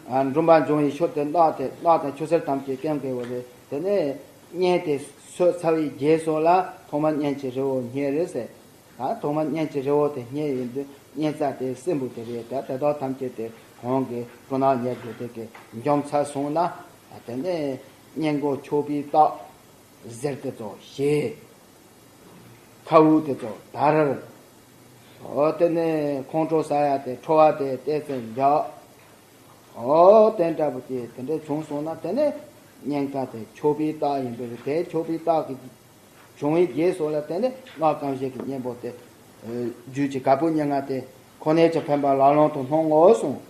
ཨ་འབྲུམ་པ་འབྱུང་བའི་ཤུགས་དེ་མནོ་དེ་མནོ་དང་ཆུ་སེར་ཐམས་ཅད་སྐེམ་དགོས་པ་རེད། དེ་ནས་གཉན་དེ་གསོས་ཚར་བའི་རྗེས་སུ་ལ་ཐོག་མར་གཉན་གྱི་རི་བོ་རྙེད་རེད་ཟེར། ད་ཐོག་མར་གཉན་གྱི་རི་བོ་དེ་རྙེད་ཡོང་དུས་གཉན་རྩ་དེ་སྲིན་བུ་དེ་རེད། ད་དེ་དག་ཐམས་ཅད་དེ་གོང་གི་སྤྲུལ་སྣང་ཉལ་དགོས་དེ་གི་འཇོམས་ཚར་སོང་ན། དེ་ནས་གཉན་མགོ་ཆོད་པའི་རྟགས། གཟེར་དེ་ཚོ་ཞེ། ཁ་དབུགས་དེ་ཚོ་དར། འོ་དེ་ནས་ཁོང་ཁྲོ་ཟ་ཡ་དེ་ཁྲོ་བ་དེ་ཏོག་ཙམ་འཇགས། འོ་དེ་འདྲ་པོ་དེ་དེ་འདྲ་བྱུང་སོང་ན་དེ་ནས་གཉན་ཁ་དེ་ཆོད་པའི་རྟགས་ཡིན་པས། དེ་ཆོད་པའི་རྟགས་ཀྱི་བྱུང་བའི་རྗེས་སུ་ལ་དེ་ནས་སྔགས་གང་བཞེད་ཀྱི་གཉེན་པོ་དེ་རྒྱུད་ཀྱི་བཀའ་པོད་ཉེར་ལྔ་དེ་ཁོ་ནའི་ཕྱིར་ཕན་པ་ལག་ལེན་དུ་སྣང་ངོ་གསུངས།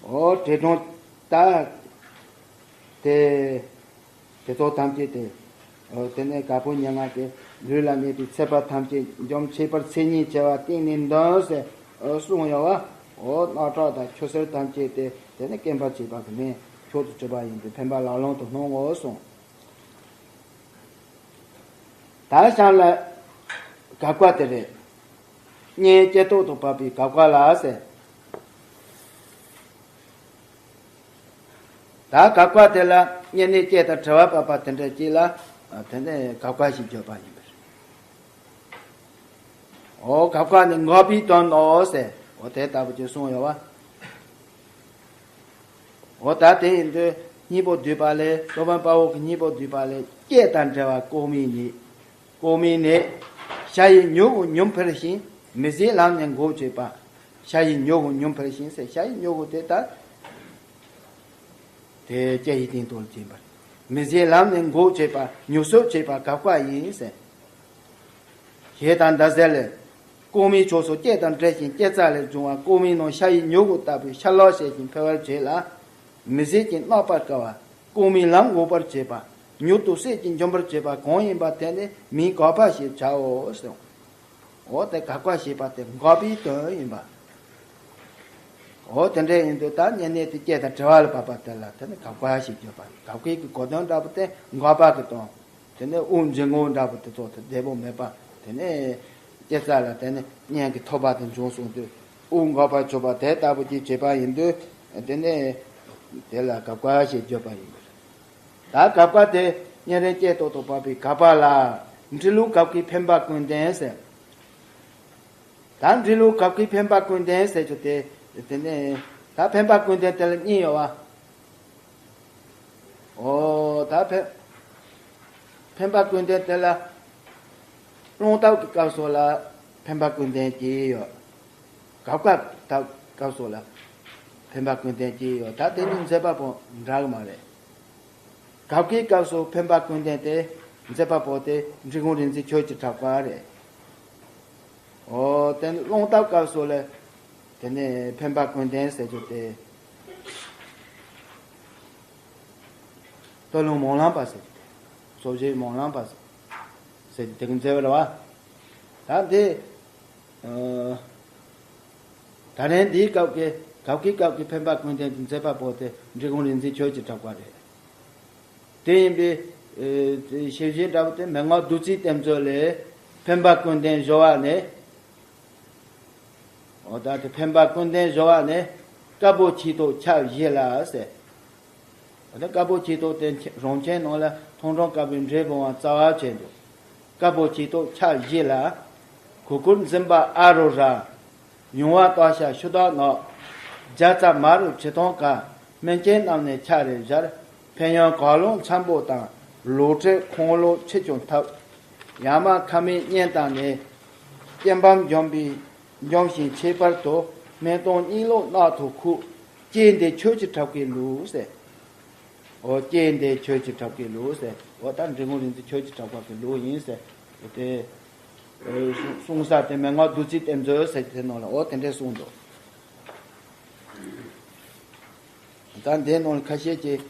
འོ་དེ་དང་ད་དེ་དེ་ཚོ་ཐམས་ཅད་དེ། འོ་དེ་ནས་བཀའ་པོད་ཉེར་ལྔ་དེ་ལུས་ལ་གནས་པའི་ཚེ་འཕགས་ཐམས་ཅད་འཇོམས། ཁྱད་པར་མཚན་ཉིད་བྱེ་བ་སྟེང་ནས་འདོན་ཟེར་གསུངས་ཡོད་པ། འོ་རྣག་ཁྲག་དང་ཆུ་སེར་ཐམས་ཅད་དེ་དེ་ནས་སྐེམ་པར་བྱེད་པ་གི་ནི་མཆོག་ཏུ་གྱུར་པ་ཡིན་པས་ཕན་པ་ལག་ལེན་དུ་སྣང་ངོ་གསུངས། ད་གཤམ་ལ་དགག་པ་དེ་རེད། གཉེན་བསྐྱེད་ཐོག་ཏུ་བབས་པའི་དགག་པ་ལ་ཟེར། ད་དགག་པ་དེ་ལ་གཉེན་ནས་བསྐྱེད་དང་བྲལ་བ་བབས་པ་དེ་འདྲ་ཅིག་ལ་དེ་ནས་དགག་པ་ཞེས་བརྗོད་པ་ཡིན་པས། འོ་དགག་པ་ནི་འགོག་པའི་དོན་ནོ་ཟེར། འོ་དེ་ལྟ་བུ་ཅིག་གསུངས་ཡོད་པ། འོ་ད་དེ་ཡིན་དུས་སྙིང་པོ་བསྡུས་པ་ལས། སློབ་དཔོན་དཔའ་བོ་གི་སྙིང་པོ་བསྡུས་པ་ལས། བསྐྱེད་དང་བྲལ་བ་ལྐོག་མའི་ནད། ལྐོག་མའི་ནད། ཤ་ཡི་མྱུ་གུ་ཉུང་འཕེལ་ཞིང་། མི་བཟད་ལམ་ནས་འགོག་བྱེད་པ། ཤ་ཡི་མྱུ་གུ་ཉུང་འཕེལ་ཞིང་ཟེར། ཤ་ཡི་མྱུ་གུ་དེ་ད་དེ་སྐྱེ་ཡི་སྟེང་དུ་སྦྱིན་པ། མི་བཟད་ལམ་ནས་འགོག་བྱེད་པ། མྱུར་གསོད་བྱེད་པ་དགག་པ་ཡིན་ཟེར། ཞེས་དང་ཟླ་ཟེར་ལས། ལྐོག་མའི་ཕྱོགས་སུ་བསྐྱེད་དང་བྲལ་ཞིང་བསྐྱེད་རྩ་ལས་བྱུང་བ་ལྐོག་མའི་ནང་ཤ་ཡི་མྱུ་གུ་ལྟ་བུའི་ཤ་ལོག་བྱེད་ཅིང་འཕེལ་བར་བྱེད་ལ། མི་བཟད་ཀྱིས་གནོད་པར་དཀའ་བ། ལྐོག་མའི་ལམ་འགོག་པར་བྱེད་པ། མྱུར་དུ་བསད་ཅིང་འཇོམས་པར་བྱེད་པ་གང་ཡིན་པ་དེ་ནི་མིང་དགག་པ་ཞེས་བྱའོ་ཟེར། འོ་དེ་དགག་པ་ཞེས་པ་དེ་འགོག་པའི་དོན་ཡིན་པ། འོ་དེ་འདྲ་ཡིན་དུས་ད་གཉེན་ནས་དེ་བསྐྱེད་དང་བྲལ་བ་ལ་བབས་པ་དེ་ལ་དེ་ནི་དགག་པ་ཞེས་བརྗོད་པ། དགག་པའི་གི་གོ་དོན་འདྲ་པོ་དེ་འགོག་པ་གི་དོན། དེ་ནས་དབུགས་འབྱིན་རྔུབ་འདྲ་པོ་དེ་ཚོ་དེ་བདེ་པོ་མེད་པ། དེ་ནས་སྐྱེ་ས་ལ་དེ་ནས་གཉེན་གྱི་ཐོབ་པ་དེ་འབྱུང་སོང་དུས་དབུགས་འགོག་པར་གྱུར་པ་དེ་ལྟ་བུ་ཅིག་བྱེད་པ་ཡིན་དུས། དེ་ནས་དེ་ལ་དགག་པ་ཞེས་བརྗོད་པ་ཡིན་པ་རེད། ད་དགག་པ་དེ་གཉེན་རེ་བསྐྱེད་ཐོག་ཏུ་བབས་པའི་དགག་པ་ལ། འབྲི་ལུགས་དགག་པའི་འཕེན་པ་ཀུན་ལྡན་ཟེར། ད་འབྲི་ལུགས་དགག་པའི་འཕེན་པ་ཀུན་ལྡན་ཟེར་རྒྱུ་དེ། དེ་ནས་ད་འཕེན་པ་ཀུན་ལྡན་དེ་ལ་གཉིས་ཡོད་པ། འོ་ད་འཕེན་འཕེན་པ་ཀུན་ལྡན་དེ་ལ་རླུང་རྟ་གི་སྐབས་སུ་ལ་འཕེན་པ་ཀུན་ལྡན་གྱི་ཡོད། དགག་པ་དག་སྐབས་སུ་ལ་འཕེན་པ་ཀུན་ལྡན་གྱི་ཡོད། ད་དེ་གཉིས་མཛད་པ་པོ་འདྲ་གི་མ་རེད། དགག་པའི་སྐབས་སུ་འཕེན་པ་ཀུན་ལྡན་དེ་མཛད་པ་པོ་དེ་འབྲི་གུང་རིག་འཛིན་ཆོས་ཀྱི་གྲགས་པ་རེད། འོ་དེ་ནི་རླུང་རྟ་སྐབས་སུ་ལ་དེ་ནས་འཕེན་པ་ཀུན་ལྡན་ཟེར་རྒྱུ་དེ། སྟོད་ལུང་སྨོན་ལམ་པ་ཟེར་རྒྱུ་དེ། སོ་བཞིའི་སྨོན་ལམ་པ་ཟེར་རྒྱུ་དེ་གི་མཛད་པ་རེད་པ། ད་འདི། ཨ། ད་རེས་འདིའི་སྐབས་ཀྱི་དགག་པའི་སྐབས་ཀྱི་འཕེན་པ་ཀུན་ལྡན་གྱི་མཛད་པ་པོ་དེ་འབྲི་གུང་རིག་འཛིན་ཆོས་ཀྱི་གྲགས་པ་རེད། དེ་ཡིན་པས། ཨེ། ཞེས་བྱའི་འདྲ་པོ་དེ་མན་ངག་བདུད་རྩིའི་གཏེར་མཛོད་ལས། འཕེན་པ་ཀུན་ལྡན་སྦྱོར་བ་ནི། འོ་ད་དེ་འཕེན་པ་ཀུན་ལྡན་སྦྱོར་བ་ནི། དཀར་པོ་ཆོས་ཐོག་ཆ་བཞི་ལ་ཟེར། འོ་ད་དཀར་པོ་ཆོས་ཐོག་དེ་རང་ཆེན་ནང་ལ་མཐོང་གྲོལ་དཀར་པོའི་འབྲས་བུ་བ་རྩ་བ་བྱས་འདུག་དཀར་པོ་ཆོས་ཐོག་ཆ་བཞི་ལ། གུར་གུམ་འཛིན་པ་ཨ་རུ་ར། ཡུང་བ་ལྟོགས་ཤ་ཤུ་དག་ནག་བརྒྱ་རྩ་མ་རུ་ཁྲི་སྟོང་ཀ་སྨན་ཆེན་རྣམས་ནས་ཆ་རེ་སྦྱར། ཕན་ཡོན་གང་ལོངས་འཚམ་པོ་དང་། ལོ་ཁྲི་ཁོང་ལོ་ཁྲི་ཆུང་ཐབས། ཡ་མ་ཁ་མའི་གཉན་དང་ནི། རྐྱེན་པ་འཇོམས་པའི་འཇོམས་ཤིང་ཁྱད་པར་དུ། སྨན་དང་གཉིད་ལོག་རྣག་ཐོག་ཁུག་ཅེས་འདི་ཆོས་ཀྱི་གྲགས་པའི་ལུགས་ཟེར། འོ་ཅེས་འདི་ཆོས་ཀྱི་གྲགས་པའི་ལུགས་ཟེར། འོ་ད་འབྲི་གུང་རིག་འཛིན་ཆོས་ཀྱི་གྲགས་པ་གི་ལུགས་ཡིན་ཟེར། འོ་དེ། གསུང་ས་དེ་མན་ངག་བདུད་རྩིའི་གཏེར་མཛོད་ཟེར་གྱི་དེ་ནང་ལ་འོ་དེ་འདྲས་གསུངས་འདུག་ད་འདི་ནང་ལ་ཁ་ཤས་ཀྱིས་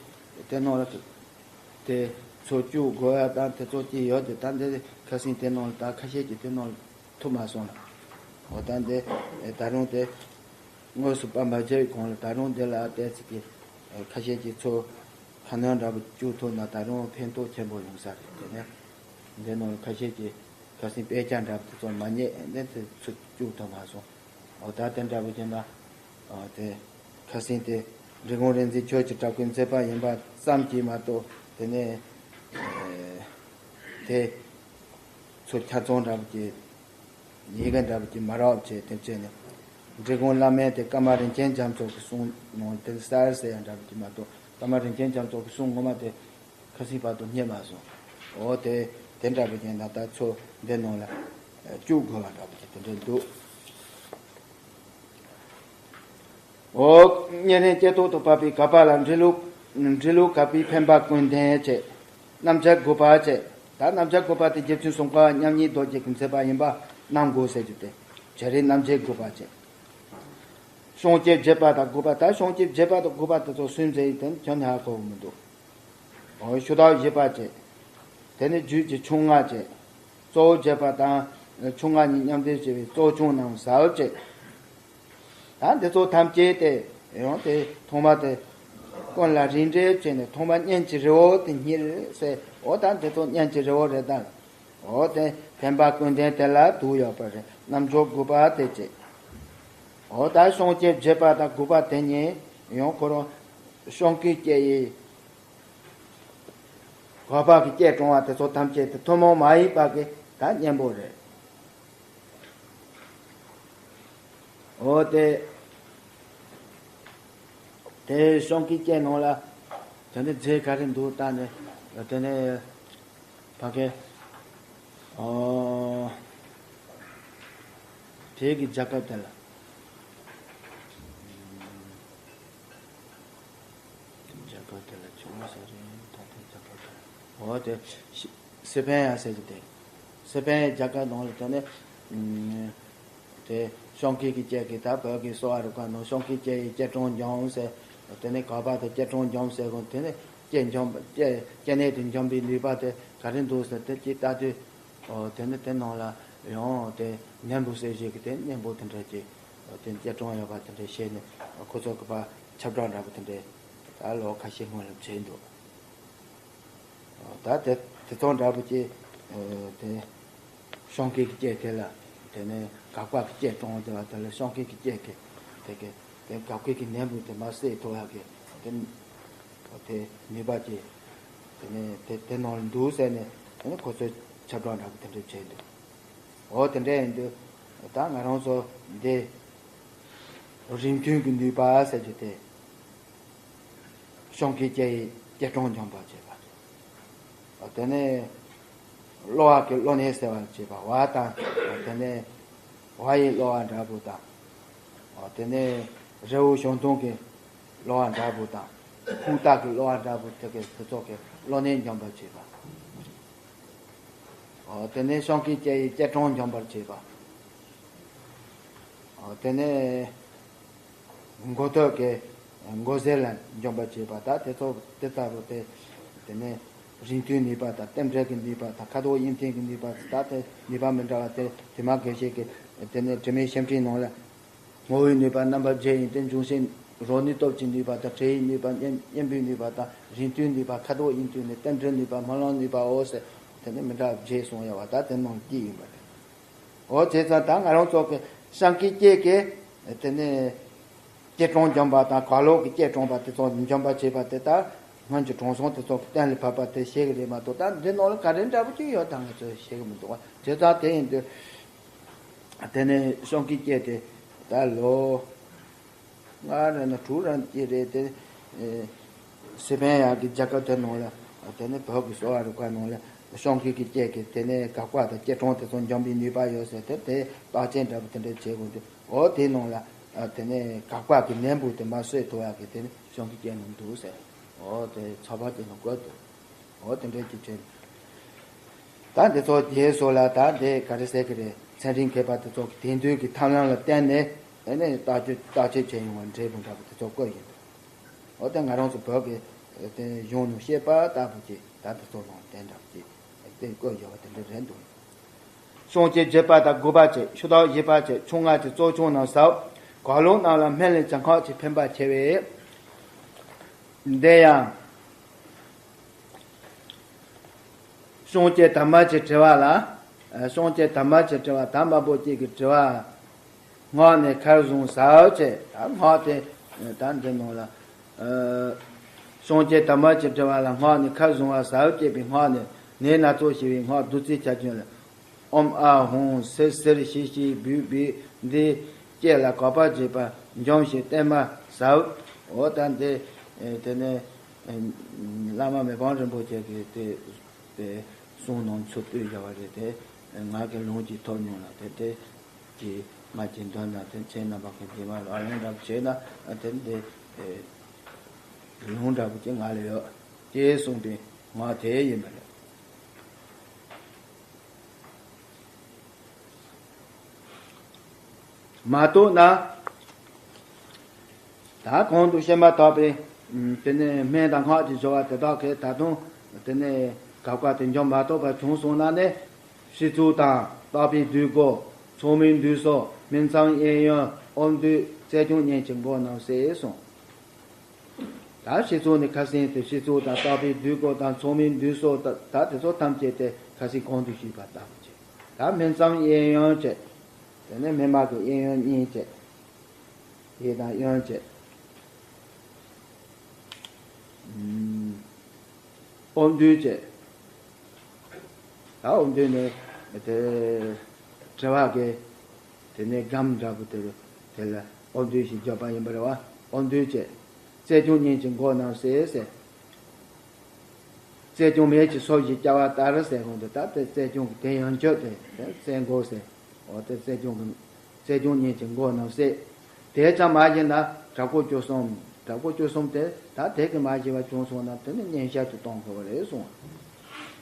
དེ་ནང་ལ་དེ་ཚོ་བཅུག་དགོས་ཡ་དང་དེ་ཚོ་ཅིག་ཡོད་དེ། ད་འདི་ཁ་སང་དེ་ནང་ལ་ད་ཁ་ཤས་ཀྱིས་དེ་ནང་ལ་ཐུབ་མ་སོང་ལ། འོ་ད་འདི་ད་རུང་དེ་དངོས་སུ་པར་མ་བརྒྱབ་གོང་ལ་ད་རུང་འདི་ལ་བལྟས་ཚིག་གི་ཁ་ཤས་ཀྱིས་ཚོ་ཁ་སྣོན་འདྲ་པོ་བཅུག་ཐུབ་ན་ད་རུང་ཕན་ཐོགས་ཆེན་པོ་ཡོང་ས་རེད། དེ་ནས་འདི་ནང་ལ་ཁ་ཤས་ཀྱིས་ཁ་སང་དཔེ་ཆ་འདྲ་པོ་དེ་ཚོ་མ་རྙེད་ནས་དེ་ཚོ་བཅུག་ཐུབ་མ་སོང་། འོ་ད་དེ་འདྲ་པོ་བྱས་ན། འོ་དེ་ཁ་སང་དེ་འབྲི་གུང་རིག་འཛིན་ཆོས་ཀྱི་གྲགས་པའི་མཛད་པ་ཡིན་པ་ཙམ་གྱིས་མ་གཏོགས་དེ་ནས་དེ་ཚོ་ཆ་ཚང་འདྲ་པོ་ཀྱི་ཡི་གེ་འདྲ་པོ་ཀྱི་མ་རག་བྱས་དེ་བྱས་ནས་འབྲི་གུང་བླ་མའི་དེ་ཀརྨ་རིན་ཆེན་རྒྱ་མཚོ་གི་གསུང་ནང་དེ་གསལ་ཟེར་ཡ་འདྲ་པོ་ཀྱི་མ་གཏོགས་ཀརྨ་རིན་ཆེན་རྒྱ་མཚོ་གི་གསུང་ངོ་མ་དེ་ཁ་སང་བར་དུ་རྙེད་མ་སོང་། འོ་དེ་དེ་འདྲ་པོ་ཀྱི་ན་ད་ཚོ་འདི་ནང་ལ་ བཅུག་དགོས་པ་འདྲ་པོ་ཅིག་དེ་འདྲ་འདུག་འོ། སྙན་རིང་སྐྱེ་ཐོག་ཏུ་བབས་པའི་གབ་པ་ལ་འབྲི་ལུགས། འབྲི་ལུགས་གབ་པའི་འཕེན་པ་ཀུན་ལྡན་བྱས། རྣམ་བྱར་དགུ་པ་བྱས། ད་རྣམ་བྱར་དགུ་པ་དེ་རྗེ་བཙུན་སྲུང་འཁོར་མཉམ་ཉིད་རྡོ་རྗེ་གིས་མཛད་པ་ཡིན་པ་རྣམ་དགུ་ཟེར་རྒྱུ་དེ། བྱ་རིགས་རྣམ་བྱར་དགུ་པ་བྱས། བྱུང་སྐྱེས་བརྒྱད་པ་དང་དགུ་པ། ད་བྱུང་སྐྱེས་བརྒྱད་པ་དང་དགུ་པ་དེ་ཚོ་སུས་མཛད་ཡིན་དེ་ཁྱོན་ནས་ཧ་གོ་གི་མི་འདུག་འོ། ཤུ་དག་བཞི་པ་བྱས། དེ་ནས་རྒྱུད་ཀྱི་ཆུང་ལྔ་བྱས། གཙོ་བོ་བརྒྱད་པ་དང་ཆུང་ལྔ་གཉིས་མཉམ་འདེབས་བྱས་པའི་གཙོ་ཆུང་རྣམས་ཟབ་བྱས། ད་འདི་ཚོ་ཐམས་ཅད་དེ་ཡང་དེ་ཐོག་མ་དེ་ཀུན་ལ་རིགས་འགྲེ་བྱས་ནས་ཐོག་མ་སྙན་གྱི་རི་བོ་དེ་ཉིད་རེད་ཟེར། འོ། ད་འདི་ཚོ་སྙན་གྱི་རི་བོ་རེད་ད། འོ། དེ་འཕེན་པ་ཀུན་ལྡན་དེ་ལ་དུག་ཡོད་པ་རེད། རྣམ་བྱར་དགུ་པ་དེ་བྱས། འོ། ད་བྱུང་སྐྱེས་བརྒྱད་པ་དང་དགུ་པ་དེ་གཉིས་ཡང་ཁོ་རང་བྱང་གི་སྐྱེ་ཡི་འགོག་པ་གི་སྐྱེ་གྲོང་བ་དེ་ཚོ་ཐམས་ཅད་དེ་ཐུན་མོང་མ་ཡིན་པ་གི་ད་གཉེན་པོ་རེད། འོ། དེ་དེ་བྱང་གི་སྐྱེ་ནང་ལ་དེ་ནས་རྫས་ག་རེ་འདུག་ལྟ་ནས། དེ་ནས་ཕ་གི། ཨོ། དེ་གི་རྒྱལ་ཁབ་དེ་ལ། རྒྱལ་ཁབ་དེ་ལ་བྱུང་ས་རེད། ད་ལྟའི་རྒྱལ་ཁབ་དེ་ལ། འོ། དེ་སི་སི་པན་ཡ་ཟེར་གྱི་དེ། སི་པན་ཡའི་རྒྱལ་ཁབ་ནང་ལ་དེ་ནས། ཨུམ། དེ་བྱང་གི་གི་སྐྱེ་གི་ད་བོད་ཀྱི་གསོ་བ་རིག་པ་ནང་བྱང་གི་སྐྱེ་ཡི་སྐྱེ་གྲོང་འཇོམས་ཟེར། དེ་ནས་འགོག་པ་དང་སྐྱེ་གྲོང་འཇོམས་ཟེར་གོ། དེ་ནས་སྐྱེ་འཇོམས་སྐྱེ་སྐྱེ་གནས་དེ་འཇོམས་པའི་ནུས་པ་དེ་ག་རེ་འདུག་ཟེར་དེ་ཅིག་ལྟ་དུས། འོ། དེ་ནི་དེ་ནང་ལ་ཡང་དེ་ནད་འབུ་སེལ་བྱེད་ཀྱི་དེ་གཉེན་པོ་དེ་འདྲ་ཅིག་འོ། དེ་སྐྱེ་གྲོང་ཡོད་པ་དེ་འདྲ་བཤད་ནས། འོ། ཁོ་ཚོ་གི་ཕར་ཁྱབ་བསྒྲགས་འདྲ་པོ་དེ་འདྲ་ད་ལོ་ཁ་ཤས་སྔོན་ལ་བྱས་འདུག་འོ། ད་དེ་དེ་ཚོ་འདྲ་པོ་ཅིག་འོ། དེ་བྱང་གི་གི་སྐྱེ་དེ་ལ། དེ་ནས་འགག་པ་གི་སྐྱེ་གྲོང་དེ་ལ། དེ་ལ་བྱང་གི་གི་སྐྱེ་གི་དེ་གི་དེ་འགག་པའི་གི་ནད་འབུ་དེ་མར་སེལ་ཐུབ་ཡག་གི་དེ། འོ། དེ་ནུས་པ་ཅིག་དེ་ནས་དེ་དེ་ནང་ལ་འདུག་ཟེར་ནས། དེ་ནས་ཁོ་ཚོས་ཁྱབ་བསྒྲགས་འདྲ་པོ་དེ་འདྲ་བྱས་འདུག་འོ། དེ་འདྲ་ཡིན་དུས་ད་ང་རང་ཚོ་འདི་རིམས་མཐུན་གྱི་ནུས་པ་ཟེར་རྒྱུ་དེ། བྱང་གི་སྐྱེ་ཡི་སྐྱེ་གྲོང་འཇོམས་པར་བྱེད་པ། འོ། དེ་ནས་གློ་བ་གི་གློ་ནད་སེལ་བར་བྱེད་པ། བ་དང་། འོ། དེ་ནས་བ་ཡི་གློ་བ་འདྲ་པོ་དང་། འོ། དེ་ནས་རི་བོ་བྱང་ཐང་གི་གློ་བ་འདྲ་པོ་དང་། ཁུག་རྟ་གི་གློ་བ་འདྲ་པོ་དེ་གི་དེ་ཚོ་གི་གློ་ནད་འཇོམས་པར་བྱེད་པ། འོ། དེ་ནས་བྱང་གི་སྐྱེ་ཡི་སྐྱེ་གྲོང་འཇོམས་པར་བྱེད་པ། འོ། དེ་ནས་མགོ་ཐོག་གི་མགོ་ཟས་ལ་འཇོམས་པར་བྱེད་པ། ད་དེ་ཚོ་དེ་ལྟ་བུ་དེ། དེ་ནས་རིམས་མཐུན་ནུས་པ་དང་རྟེན་འབྲེལ་གྱི་ནུས་པ་དང་ཁ་དོག་དབྱིབས་མཐུན་གྱི་ནུས་པ། ད་དེ་ནུས་པ་མི་འདྲ་བ་དེ་དེ་མ་དགེ་བཤེས་ཀྱི་དེ་ནས་དྲི་མེད་ཤེལ་ཕྲེང་ནང་ལ། ངོ་བོའི་ནུས་པ་རྣམ་པ་བརྒྱད་ཡིན་ཏེ། འབྱུང་བཞི་རོ་ནུས་སྟོབས་ཀྱི་ནུས་པ་དང་། དྲི་ཡི་ནུས་པ་གཉེན་གཉེན་པོའི་ནུས་པ་དང་། རིམས་མཐུན་ནུས་པ་ཁ་དོག་དབྱིབས་མཐུན་ནི། རྟེན་འབྲེལ་ནུས་པ་སྨོན་ལམ་ནུས་པའོ་ཟེར། དེ་ནི་མི་འདྲ་བ་བརྒྱད་གསུངས་ཡོད་པ་ད་དེ་ནང་གི་ཡིན་པ་རེད། འོ། བྱས་ཙང་ད་ང་རང་ཚོ་གི་བྱང་གི་སྐྱེ་གི་དེ་ནི་སྐྱེ་གྲོང་འཇོམས་པ་དང་། གག་ལོག་གི་སྐྱེ་གྲོང་པ་དེ་ཚོ་འཇོམས་པར་བྱེད་པ་དེ་ད་སྔོན་གྱི་དྲང་སྲོང་དེ་ཚོ་གི་གཏན་ལ་ཕབ་པ་དེ་བཤད་གི་རེད་མ་གཏོགས། ད་འདི་ནང་ལ་ག་རེ་འདྲ་པོ་ཅིག་ཡོད་ད་ང་ཚོས་ཤེས་གི་མི་འདུག་བ། བྱས་ཙང་དེ་ཡིན་དུས། དེ་ནས་བྱང་གི་སྐྱེ་དེ་ད་ལོ་ལྔ་རེ་ན་དྲུག་རེ་ཅིག་རེད་དེ། ཨེ། སི་པན་ཡ་གི་རྒྱལ་ཁབ་དེ་ནང་ལ། དེ་ནས་བོད་ཀྱི་གསོ་བ་རིག་པ་ནང་ལ་བྱང་གི་གི་སྐྱེ་གི་དེ་ནས་འགག་པ་དང་སྐྱེ་གྲོང་དེ་ཚོ་འཇོམས་པའི་ནུས་པ་ཡོད་ཟེར་དེ། དེ་རྟགས་ཅན་འདྲ་པོ་དེ་འདྲ་བྱེད་དགོས་འདུག་འོ། དེ་ནང་ལ་དེ་ནས་འགག་པ་གི་ནད་འབུ་དེ་མར་གསོས་ཐུབ་ཡག་གི་དེ་ནས་བྱང་གི་སྐྱེ་ནང་འདུག་ཟེར། འོ། དེ་ཚགས་པར་དེ་ནང་བཀོད་འདུག་འོ། དེ་འདྲའི་གི་ཆེད། ད་འདི་ཚོ་རྗེས་སུ་ལ་ད་འདི་ག་རེ་ཟེར་གི་རེད། ཚན་རིག་མཁས་པ་དེ་ཚོ་གི་དེང་དུས་ཀྱི་ཐབས་ལམ་ལ་བརྟེན་ནས་ཨེ་ནས་བརྟག་དཔྱད་བརྟག་དཔྱད་བྱས་ཡོང་བ་འབྲས་བུ་འདྲ་པོ་དེ་ཚོ་བཀོད་ཡོད་འདུག་འོ། དེ་ང་རང་ཚོ་བོད་ཀྱི་དེ་གཞུང་ནང་བཤད་པ་ལྟ་བུ་ཅིག་ད་དེ་ཚོ་ནང་དེ་འདྲ་པོ་ཅིག་དེ་བཀོད་ཡོད་པ་དེ་འདྲ་རེད་འདུག་བྱང་གི་བརྒྱད་པ་དང་དགུ་པ་བཅས། ཤུ་དག་བཞི་པ་བཅས། ཆུང་ལྔ་བཅས། གཙོ་ཆུང་རྣམས་ཟབ། གག་ལོག་རྣམས་ལ་སྨན་ལས་བྱ་འགོག་ཅིང་ཕན་པ་ཆེ་བས། འདི་ཡང་། བྱང་གི་དར་མ་གི་དྲི་བ་ལ། ཨ། བྱང་གི་དར་མ་གི་དྲི་བ། དར་མ་པོ་ཅིག་གི་དྲི་བ། སྔགས་ནི་ཁར་བཟུང་ཟབ་བྱས། ད་སྔགས་དེ་ད་འདི་ནང་ལ། ཨ། བྱང་གི་དར་མ་གི་དྲི་བ་ལ་སྔགས་ནི་ཁར་བཟུང་བ་ཟབ་བྱས་པའི་སྔགས་ནི། ནད་སྣ་ཚོགས་ཞི་བའི་སྔགས་བདུད་རྩིའི་ཆར་ཆུ་ལ། ཨོཾ་ཨཱཿཧཱུྃ་སིར་སིར་ཞི་ཞི་བིར་བིར། འདི་སྐད་ལ་དགག་པ་བྱེད་པ་འཇོམས་ཤིང་བརྟན་མ་ཟབ། འོ། ད་འདི་དེ་ནས་བླ་མ་མི་ཕམ་རིན་པོ་ཆེ་གིས་དེ་དེ་གསུང་གནང་ཚུལ་བཏོན་བཞག་པ་རེད་དེ། ང་གི་ལུང་གཅིག་ཐོབ་མྱོང་ལ་དེ་དེ་གི་ང་གི་འདོན་ན་དེ་ཁྱེད་རྣམ་པ་གི་འདི་མ་ལ་ཡང་འདྲ་བྱས་ན་དེ་འདི་ལུང་འདྲ་པོ་ཅིག་ང་ལ་ཡོད་ཅེས་གསུངས་པས་ང་དེ་ཡིན་པ་རེད། མ་གཏོགས་ན། ད་གོང་དུ་བཤད་མ་ཐག་པའི་དེ་ནས་སྨན་དང་སྔགས་ཀྱི་སྦྱོར་བ་དེ་དག་གིས་ད་དུང་དེ་ནས་དགག་པ་དེ་འཇོམས་མ་ཐུབ་པ་བྱུང་སོང་ན་ནི། སྤྱི་གཙུག་དང་བརྟག་པའི་དུས་གོ། མཚོ་མོའི་འདུས་སོ། སྨིན་མཚམས་གཡས་གཡོན། དབང་སྡུད། རྩལ་སྐྱོང་གཉིས་ཀྱི་མགོ་རྣམས་བསྲེས་གསུངས། ད་སྤྱི་གཙུག་ནི་ཁ་སང་དེ་སྤྱི་གཙུག་དང་བརྟག་པའི་དུས་གོ་དང་མཚོ་མོའི་འདུས་སོ་ད་ད་དེ་ཚོ་ཐམས་ཅད་དེ་ཁ་སང་གོང་དུ་ཞུས་པ་ལྟ་བུ་བྱས། ད་སྨིན་མཚམས་གཡས་གཡོན་བྱས། དེ་ནས་སྨིན་མ་གི་གཡས་གཡོན་གཉིས་བྱས། གཡས་དང་གཡོན་བྱས། ཨུམ། དབང་སྡུད་བྱས། ད་དབང་སྡུད་ནི་དེ་དྲི་བ་གི་དེ་ནས་སྒམ་འདྲ་པོ་དེ་དེ་ལ་དབང་སྡུད་ཞེས་བརྗོད་པ་ཡིན་པ་རེད་བ། དབང་སྡུད་བྱས། རྩལ་སྐྱོང་གཉིས་ཀྱི་མགོ་རྣམས་བསྲེས་ཟེར། རྩལ་སྐྱོང་མེ་ཡི་སོ་བཞི་བརྐྱང་བ་ལྟར་ཟེར་གོང་དུ་ད་དེ་རྩལ་སྐྱོང་གི་དེ་ཡང་བརྗོད་དེ་དེ་རྩལ་མགོ་ཟེར། འོ་དེ་རྩལ་སྐྱོང་གི་རྩལ་སྐྱོང་གཉིས་ཀྱི་མགོ་རྣམས་བསྲེས། དེ་ཙམ་མ་ཡིན་ན་དྲག་པོ་བཅུ་གསུམ། དྲག་པོ་བཅུ་གསུམ་དེ་ད་དེ་གི་མ་ཞི་བ་བྱུང་སོང་ན་དེ་ནི་གཉན་ཤལ་དུ་གཏོང་དགོས་པ་རེད་གསུངས།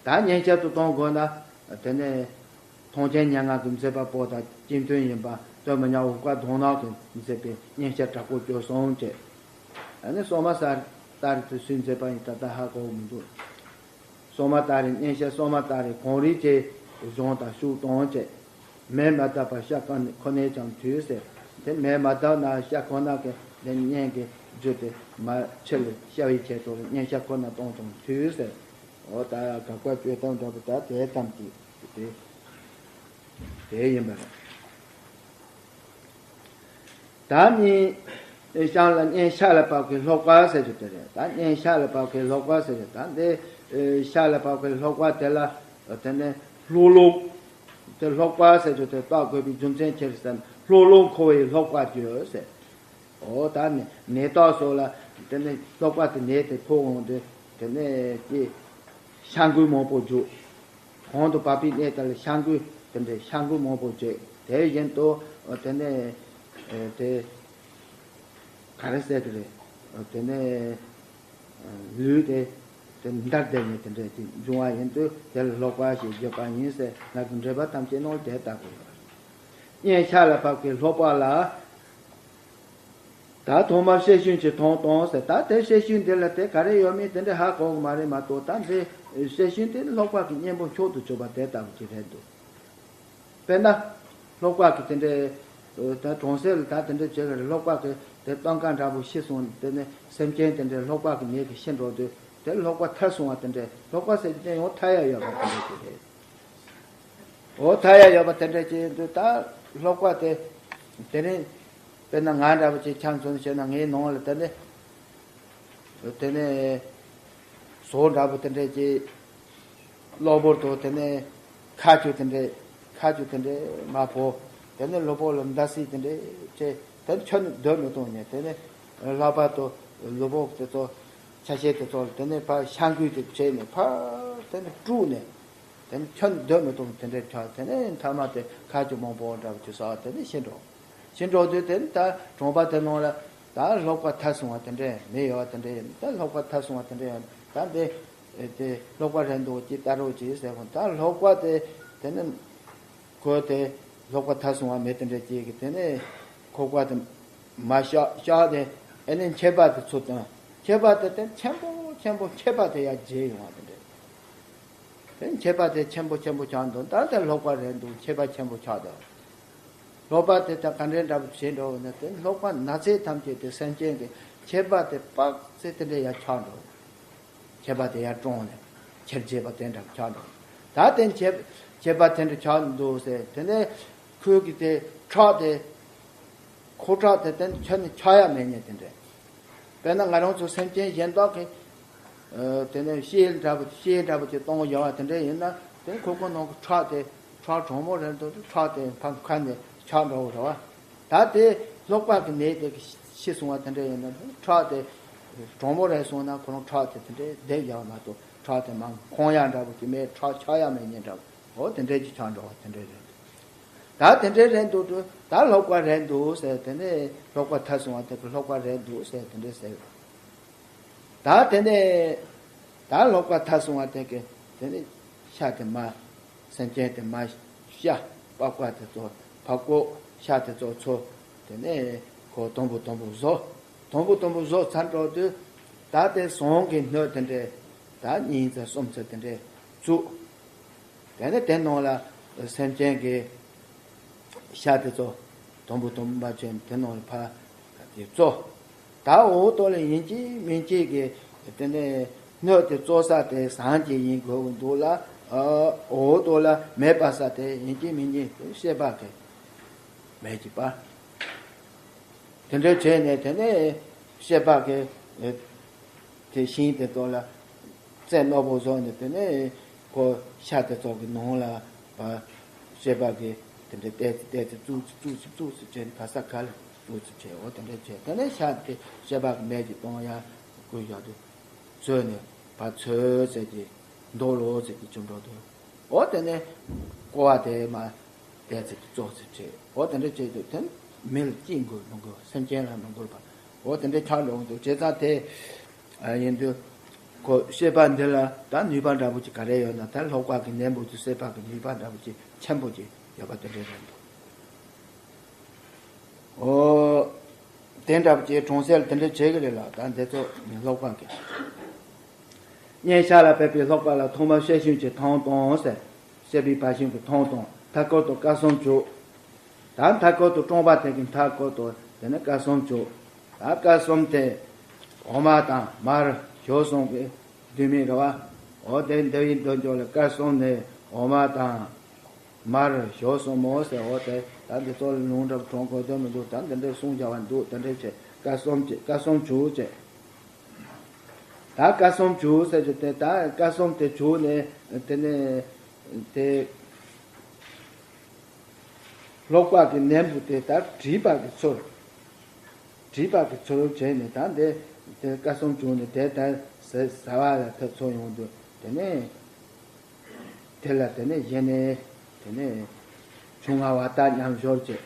ད་གཉན་ཤལ་དུ་གཏོང་དགོས་ན་དེ་ནི་མཐོང་ཆེན་མྱ་ངན་གྱིས་མཛད་པ་པོ་དང་གཅིག་མཐུན་ཡིན་པ་སྟོན་མི་ཉག་འུག་པ་གདོང་ནག་གིས་མཛད་པའི་གཉན་ཤལ་དྲག་པོ་བཅུ་གསུམ་བཅས། ཨ་ནི་སོ་མ་ས་ལྟར་དུ་སུས་མཛད་པ་ཡིན་ད་ལྟ་ཧ་གོ་མི་འདུག་སོ་མ་ལྟར་རེ་གཉན་ཤལ་སོ་མ་ལྟར་རེ་གངས་རི་ཆེ་གཞོང་དང་ཤུག་གཏོང་བཅས། མེ་མ་དག་པར་ཤ་ཁོ་ནས་ཀྱང་འཐུས་ཟེར། དེ་མེ་མ་དག་ན་ཤ་ཁོ་ན་གི་ལས་གཉན་གྱི་རྒྱུ་དེ་མ་ཆེ་ལ་ཤ་བའི་ཆེད་དུ་གཉན་ཤལ་ཁོ་ན་གཏོང་ཀྱང་འཐུས་ཟེར། འོ་ད་དགག་པ་བཅོས་ཐབས་འདྲ་པོ་ད་དེ་ཙམ་གྱིས་དེ་དེ་ཡིན་པ་རེད། ད་ནི་གཤམ་ལ་གཉན་ཤལ་ལ་བབ་མཁན་ལྷོག་པ་ཟེར་རྒྱུ་དེ་རེད། ད་གཉན་ཤལ་ལ་བབ་མཁན་ལྷོག་པ་ཟེར་རེད། ད་འདི་ཤལ་ལ་བབ་མཁན་ལྷོག་པ་དེ་ལ་དེ་ནས་ལྷོག་ལྷོག་དེ་ལྷོག་པ་ཟེར་རྒྱུ་དེ་བཏགས་དགོས་པའི་རྒྱུ་མཚན་ཅི་རེད་ཟེར་ན་ལྷོག་ལྷོག་འཁོར་བའི་ལྷོག་པ་རྒྱུ་ཟེར། འོ་ད་ནི་ནད་རྟགས་སོགས་ལ་དེ་ནས་ལྷོག་པ་དེ་ནད་དེ་ཕོག་འོང་དུས་དེ་ནས་ཀྱི་ཤ་འགུལ་མང་པོ་རྒྱུ། གོང་དུ་བབས་པའི་གནས་དེ་ལ་ཤ་འགུལ་དེ་འདྲའི་ཤ་འགུལ་མང་པོ་བྱེད། དེ་བཞིན་དུ་དེ་ནས་དེ་ག་རེ་ཟེར་གི་རེད། དེ་ནས་ལུས་དེ་དེ་འདར་བསྡད་ནས་དེ་འདྲའི་དེ་འབྱུང་བ་ཡིན་དུས་དེ་ལ་ལྷོག་པ་ཞེས་བརྗོད་པ་ཡིན་ཟེར་ང་གི་འགྲེལ་པ་ཐམས་ཅད་ནང་དེ་ལྟ་དགོས་ཡོད། གཉན་ཤལ་ལ་བབས་པའི་ལྷོག་པ་ལ། ད་ཐོག་མར་ཤེར་ཕྱིན་གྱི་མཐོང་སྟངས་ཟེར། ད་དེ་ཤེར་ཕྱིན་འདི་ལ་དེ་ག་རེ་ཡོད་མེད་དེ་འདྲ་ཧ་གོ་གི་མ་རེད་མ་གཏོགས། ད་འདི་ཤེར་ཕྱིན་དེ་ནི་ལྷོག་པ་གི་གཉེན་པོ་མཆོག་ཏུ་གྱུར་པ་དེ་ལྟ་བུ་ཅིག་རེད་འདུག་དཔེར་ན། ལྷོག་པ་གི་དེ་འདྲའི་ད་གྲོང་གསེབ་ལ་ད་དེ་འདྲ་བྱེད་གི་རེད། ལྷོག་པ་གི་དེ་སྟོན་ཀ་འདྲ་པོ་ཤི་སོང་དེ་ནི་སེམས་ཅན་དེ་འདྲའི་ལྷོག་པ་གི་ནད་གི་ཤི་འགྲོ་དུས་དེ་ལྷོག་པ་ཐར་སོང་བ་དེ་འདྲའི་ལྷོག་པ་ཟེར་གྱི་དེ་ཡང་ཐར་ཡ་ཡོད་པ་དེ་འདྲ་ཅིག་རེད། འོ་ཐར་ཡ་ཡོད་པ་དེ་འདྲ་ཅིག་ཡིན་དུས་ད་ལྷོག་པ་དེ་དེ་རིང་དཔེར་ན་ང་འདྲ་པོ་ཅིག་ཆང་འཚོལ་བྱས་ན་ངའི་ནང་ལ་དེ་ནས་དེ་ནས་ཟོག་འདྲ་པོ་དེ་འདྲ་ཅིག་གློ་བུར་དུ་དེ་ནས་ཁ་ཆུ་དེ་འདྲ་ཁ་ཆུ་དེ་འདྲ་མ་ཕོག་དེ་ནས་ལུས་པོ་ལ་མདའ་སིག་དེ་འདྲ་བྱས་དེ་ནས་ཁྱོན་ནས་སྡོད་མི་ཐུབ་ནས་དེ་ནས་ལྷག་པར་དུ་ལུས་པོ་དེ་ཚོ་ཆ་ཤས་དེ་ཚོ་ལ་དེ་ནས་ཕར་ཤ་འགུལ་དེ་བྱས་ནས་ཕར་དེ་ནས་དཀྲུགས་ནས། དེ་ནས་ཁྱོན་སྡོད་མི་ཐུབ་དེ་འདྲའི་ཆགས། དེ་ནས་མཐའ་མ་དེ་ཁ་ཆུ་མང་པོ་འདྲ་བ་ཅིག་ཟ་དེ་ནས་ཤི་འགྲོ། ཤི་འགྲོ་དུས་དེ་ནས་ད་གྲོང་པ་དེ་ནང་ལ་ད་ལྷོག་པ་ཐར་སོང་བ་དེ་འདྲ་མི་ཡོད་བ་དེ་འདྲ་ཡིན། ད་ལྷོག་པ་ཐར་སོང་བ་དེ་འདྲ་ཡིན། ད་འདི་དེ་ལྷོག་པ་རེད་འདུག་ཅིག་ལྟ་རོགས་གྱིས་ཟེར་གོ། ད་ལྷོག་པ་དེ་དེ་ནས་ཁོ་དེ་ལྷོག་པ་ཐར་སོང་བ་མི་དེ་འདྲ་ཅིག་གིས་དེ་ནས་ཁོག་པ་དེ་མར་བཤགས་བཤགས་ཏེ་ཨེ་ནས་མཆེད་པ་དེ་ཚུར་བཏོན། མཆེད་པ་དེ་དེ་ཆེན་པོ་ཆེན་པོ་མཆེད་པ་དེ་ཡར་རྒྱས་ཡོང་བ་དེ་འདྲ། དེ་མཆེད་པ་དེ་ཆེན་པོ་ཆེན་པོ་ཆགས་འདུག་ད་དེ་ལྷོག་པ་རེད་འདུག་མཆེད་པ་ཆེན་པོ་ཆགས་འདུག་ལྷོག་པ་དེ་ད་ག་འདྲའི་འདྲ་པོ་བྱེད་འགྲོ་ན་དེ་ལྷོག་པ་ན་ཚད་ཐམས་ཅད་དེ་སེམས་ཅན་གྱི་མཆེད་པ་དེ་དཔག་ཚད་དེ་འདྲ་ཡར་ཆགས་འགྲོ། མཆེད་པ་དེ་ཡར་ཀྲོང་ནས་ཆེར་རྒྱས་པ་དེ་འདྲ་ཆགས་འགྲོ། ད་དེ་མཆེད་མཆེད་པ་དེ་འདྲ་ཆགས་འདུག་ཟེར། དེ་ནས་ཁོའི་གི་དེ་ཁྲག་དེ་ཁོ་ཁྲག་དེ་དེ་ཁྱོན་ནས་ཆགས་ཡ་མེད་ཉེ་དེ་འདྲ། དཔེར་ན་ང་རང་ཚོ་སེམས་ཅན་གཞན་དག་གི་ཨ་དེ་ནས་ཤེལ་འདྲ་པོ་ཤེལ་འདྲ་པོ་ཅིག་གཏོང་ཡོང་བ་དེ་འདྲ་ཡིན་ན་དེ་ཁོ་ཁོ་ནང་གི་ཁྲག་དེ་ཁྲག་གྲང་མོ་རེད་འདུག་ཁྲག་དེ་ཕར་ཁ་ནས་ཆགས་འགྲོ་བ་རེད་བ། ད་དེ་ལྷོག་པ་གི་ནད་དེ་གི་ཤི་སོང་བ་དེ་འདྲ་ཡིན་ན་ཁྲག་དེ་གྲང་མོ་རེད་སོང་ན་ཁོ་རང་ཁྲག་དེ་དེ་འདྲ་བསྡད་ཡོད་མ་གཏོགས་ཁྲག་དེ་མར་ཁོང་ཡ་འདྲ་པོ་ཅིག་མེད། ཁྲག་ཆགས་ཡ་མེད་ཉེ་འདྲ་པོ། འོ་དེ་འདྲའི་གྱི་ཆགས་འགྲོ་བ་དེ་འདྲའི་རེད་འདུག་ད་དེ་འདྲའི་རེད་འདུག་དུས་ད་ལྷག་པ་རེད་འདུག་ཟེར། དེ་ནས་ལྷག་པ་ཐལ་སོང་བ་དེ་གི་ལྷག་པ་རེད་འདུག་ཟེར། དེ་འདྲའི་ཟེར། ད་དེ་ནས་ད་ལྷག་པ་ཐལ་སོང་བ་དེ་གི་དེ་ནས་ཤ་དེ་མ། སེམས་ཅན་དེ་མ། ཤ་པགས་པ་དེ་ཚོ་ཕག་པོ། ཤ་དེ་ཚོ་ཚོ། དེ་ནས་ཁོ་དུམ་བུ་དུམ་བུ་བཟོ། དུམ་བུ་དུམ་བུ་བཟོ་ཚར་འགྲོ་དུས་ད་དེ་ཟོང་གི་སྣོད་དེ་འདྲས་ད་གཉིས་ཚེ་གསུམ་ཚེ་དེ་འདྲས་བཙུགས། དེ་ནས་དེ་ནང་ལ་སེམས་ཅན་གྱི་ཤ་དེ་ཚོ་དུམ་བུ་དུམ་བུ་མ་བྱས་དེ་ནང་ལ་ཕར་དེ་བཙོ། ད་འོ་དོ་ལ་ཡིན་གཅིག་མིན་གཅིག་གི་དེ་ནས་སྣོད་དེ་བཙོ་ས་དེ་ཟངས་ཀྱི་ཡིན་དགོས་ཀྱི་འདུག་ལ། འོ་དོ་ལ་མེ་སྤར་ས་དེ་ཡིན་གཅིག་མིན་གཅིག་དེ་ཤེལ་པགས་ཀྱི་མེ་གཅིག་སྤར། དེ་འདྲ་བྱས་ནས་དེ་ནས་ཤེལ་པགས་ཀྱི་དེ་ཤིང་དེ་ཚོ་ལ་རྩེ་རྣོ་པོ་བཟོས་ནས་དེ་ནས་ཁོ་ཤ་དེ་ཚོ་གི་ནང་ལ་བ་ཤེལ་པགས་ཀྱི་དེ་འདྲ་བལྟས་ཚེ་བལྟས་ཚེ་བཙུགས་ཚེ་བཙུགས་ཚེ་བཙུགས་ཚེ་བྱས་ནས་བ་ས་ག་ལ་བཙུགས་ཚེ་བྱས། འོ་དེ་འདྲ་བྱས། དེ་ནས་ཤ་དེ་ཤེལ་པགས་ཀྱི་མེ་གཅིག་གཏོང་ཡ་བསྐུལ་བཞག་དུས་ཚོས་ནས་བ་ཚོས་ཟེར་གྱི་འདོགས་ལོ་ཟེར་གྱི་བཅུག་འགྲོ་དུས། འོ་དེ་ནས་ཀོ་བ་དེ་མ་བལྟས་ཚེ་བཙོག་ཚེ་བྱས། འོ་དེ་འདྲ་བྱས་དུས་དེ་མི་ལ་ཅི་དགོས་མི་དགོས། སེམས་ཅན་ལ་མི་དགོས་པ། འོ་དེ་འདྲ་ཆགས་འགྲོ་འདུག་བྱས་ཙང་དེ་ཡིན་དུས་ཁོ་ཤེལ་པགས་འདི་ལ་ད་ནུས་པ་འདྲ་པོ་ཅིག་ག་རེ་ཡོད་ན། ད་ལྷག་པ་གི་ནད་འབུ་དེ་སེལ་བ་གི་ནུས་པ་འདྲ་པོ་ཅིག་ཆེན་པོ་ཅིག་ཡོད་པ་དེ་འདྲ་རེད་འདུག་འོ། དེ་འདྲ་པོ་ཅིག་གྲོང་གསེབ་ལ་དེ་འདྲ་བྱེད་གི་རེད་ལ། ད་འདི་ཚོ་ནི་ལྷག་པ་གི། གཉན་ཤ་ལ་ཕོག་པའི་ལྷག་པ་ལ་ཐོག་མར་ཤེལ་ཤུན་གྱི་ཐང་དང་ཟེར། ཤེལ་པའི་བ་ཤུན་གྱི་ཐང་དང་མཐའ་སྐོར་དུ་དཀར་གསུམ་བྱུགས། ད་མཐའ་སྐོར་དུ་བཀྲོངས་པ་དེ་གི་མཐའ་སྐོར་དུ་དེ་ནི་དཀར་གསུམ་བྱུགས། ད་དཀར་གསུམ་དེ་འོ་མ་དང་མར་ཞོ་གསུམ་གྱི་བསྡུས་མིན་རེད་བ། འོ་དེ་འདི་ཡི་འདོད་འཇོག་ལ་དཀར་གསུམ་ནི་འོ་མ་དང་། མར་ཞོ་གསུམ་མོ་ཟེར། འོ་དེ་ད་འདི་ཚོ་ལ་ལུང་འདྲ་པོ་དྲངས་དགོས་དོན་མི་འདུག་ད་འདི་འདྲའི་གསུང་བྱ་བ་འདུག་དེ་འདྲའི་བྱས། དཀར་གསུམ་བྱས། དཀར་གསུམ་བྱུགས་བྱས། ད་དཀར་གསུམ་བྱུགས་ཟེར་རྒྱུ་དེ། ད་དཀར་གསུམ་དེ་བྱུགས་ནས་དེ་ནས་དེ་ལྷག་པ་གི་ནད་འབུ་དེ་ད་བྲིས་པ་གི་ཚུལ། བྲིས་པ་གི་ཚུལ་བྱས་ནས་ད་འདི་དེ་དཀར་གསུམ་བྱུགས་ནས་དེ་ད་ཟ་བ་ལ་ཐབས་ཚུལ་ཡོང་དུས་དེ་ནས། དེ་ལ་དེ་ནས་གཞི་ནས་དེ་ནས་ཆུ་ལྔ་བ་ཏ་མཉམ་སྦྱོར་བྱས།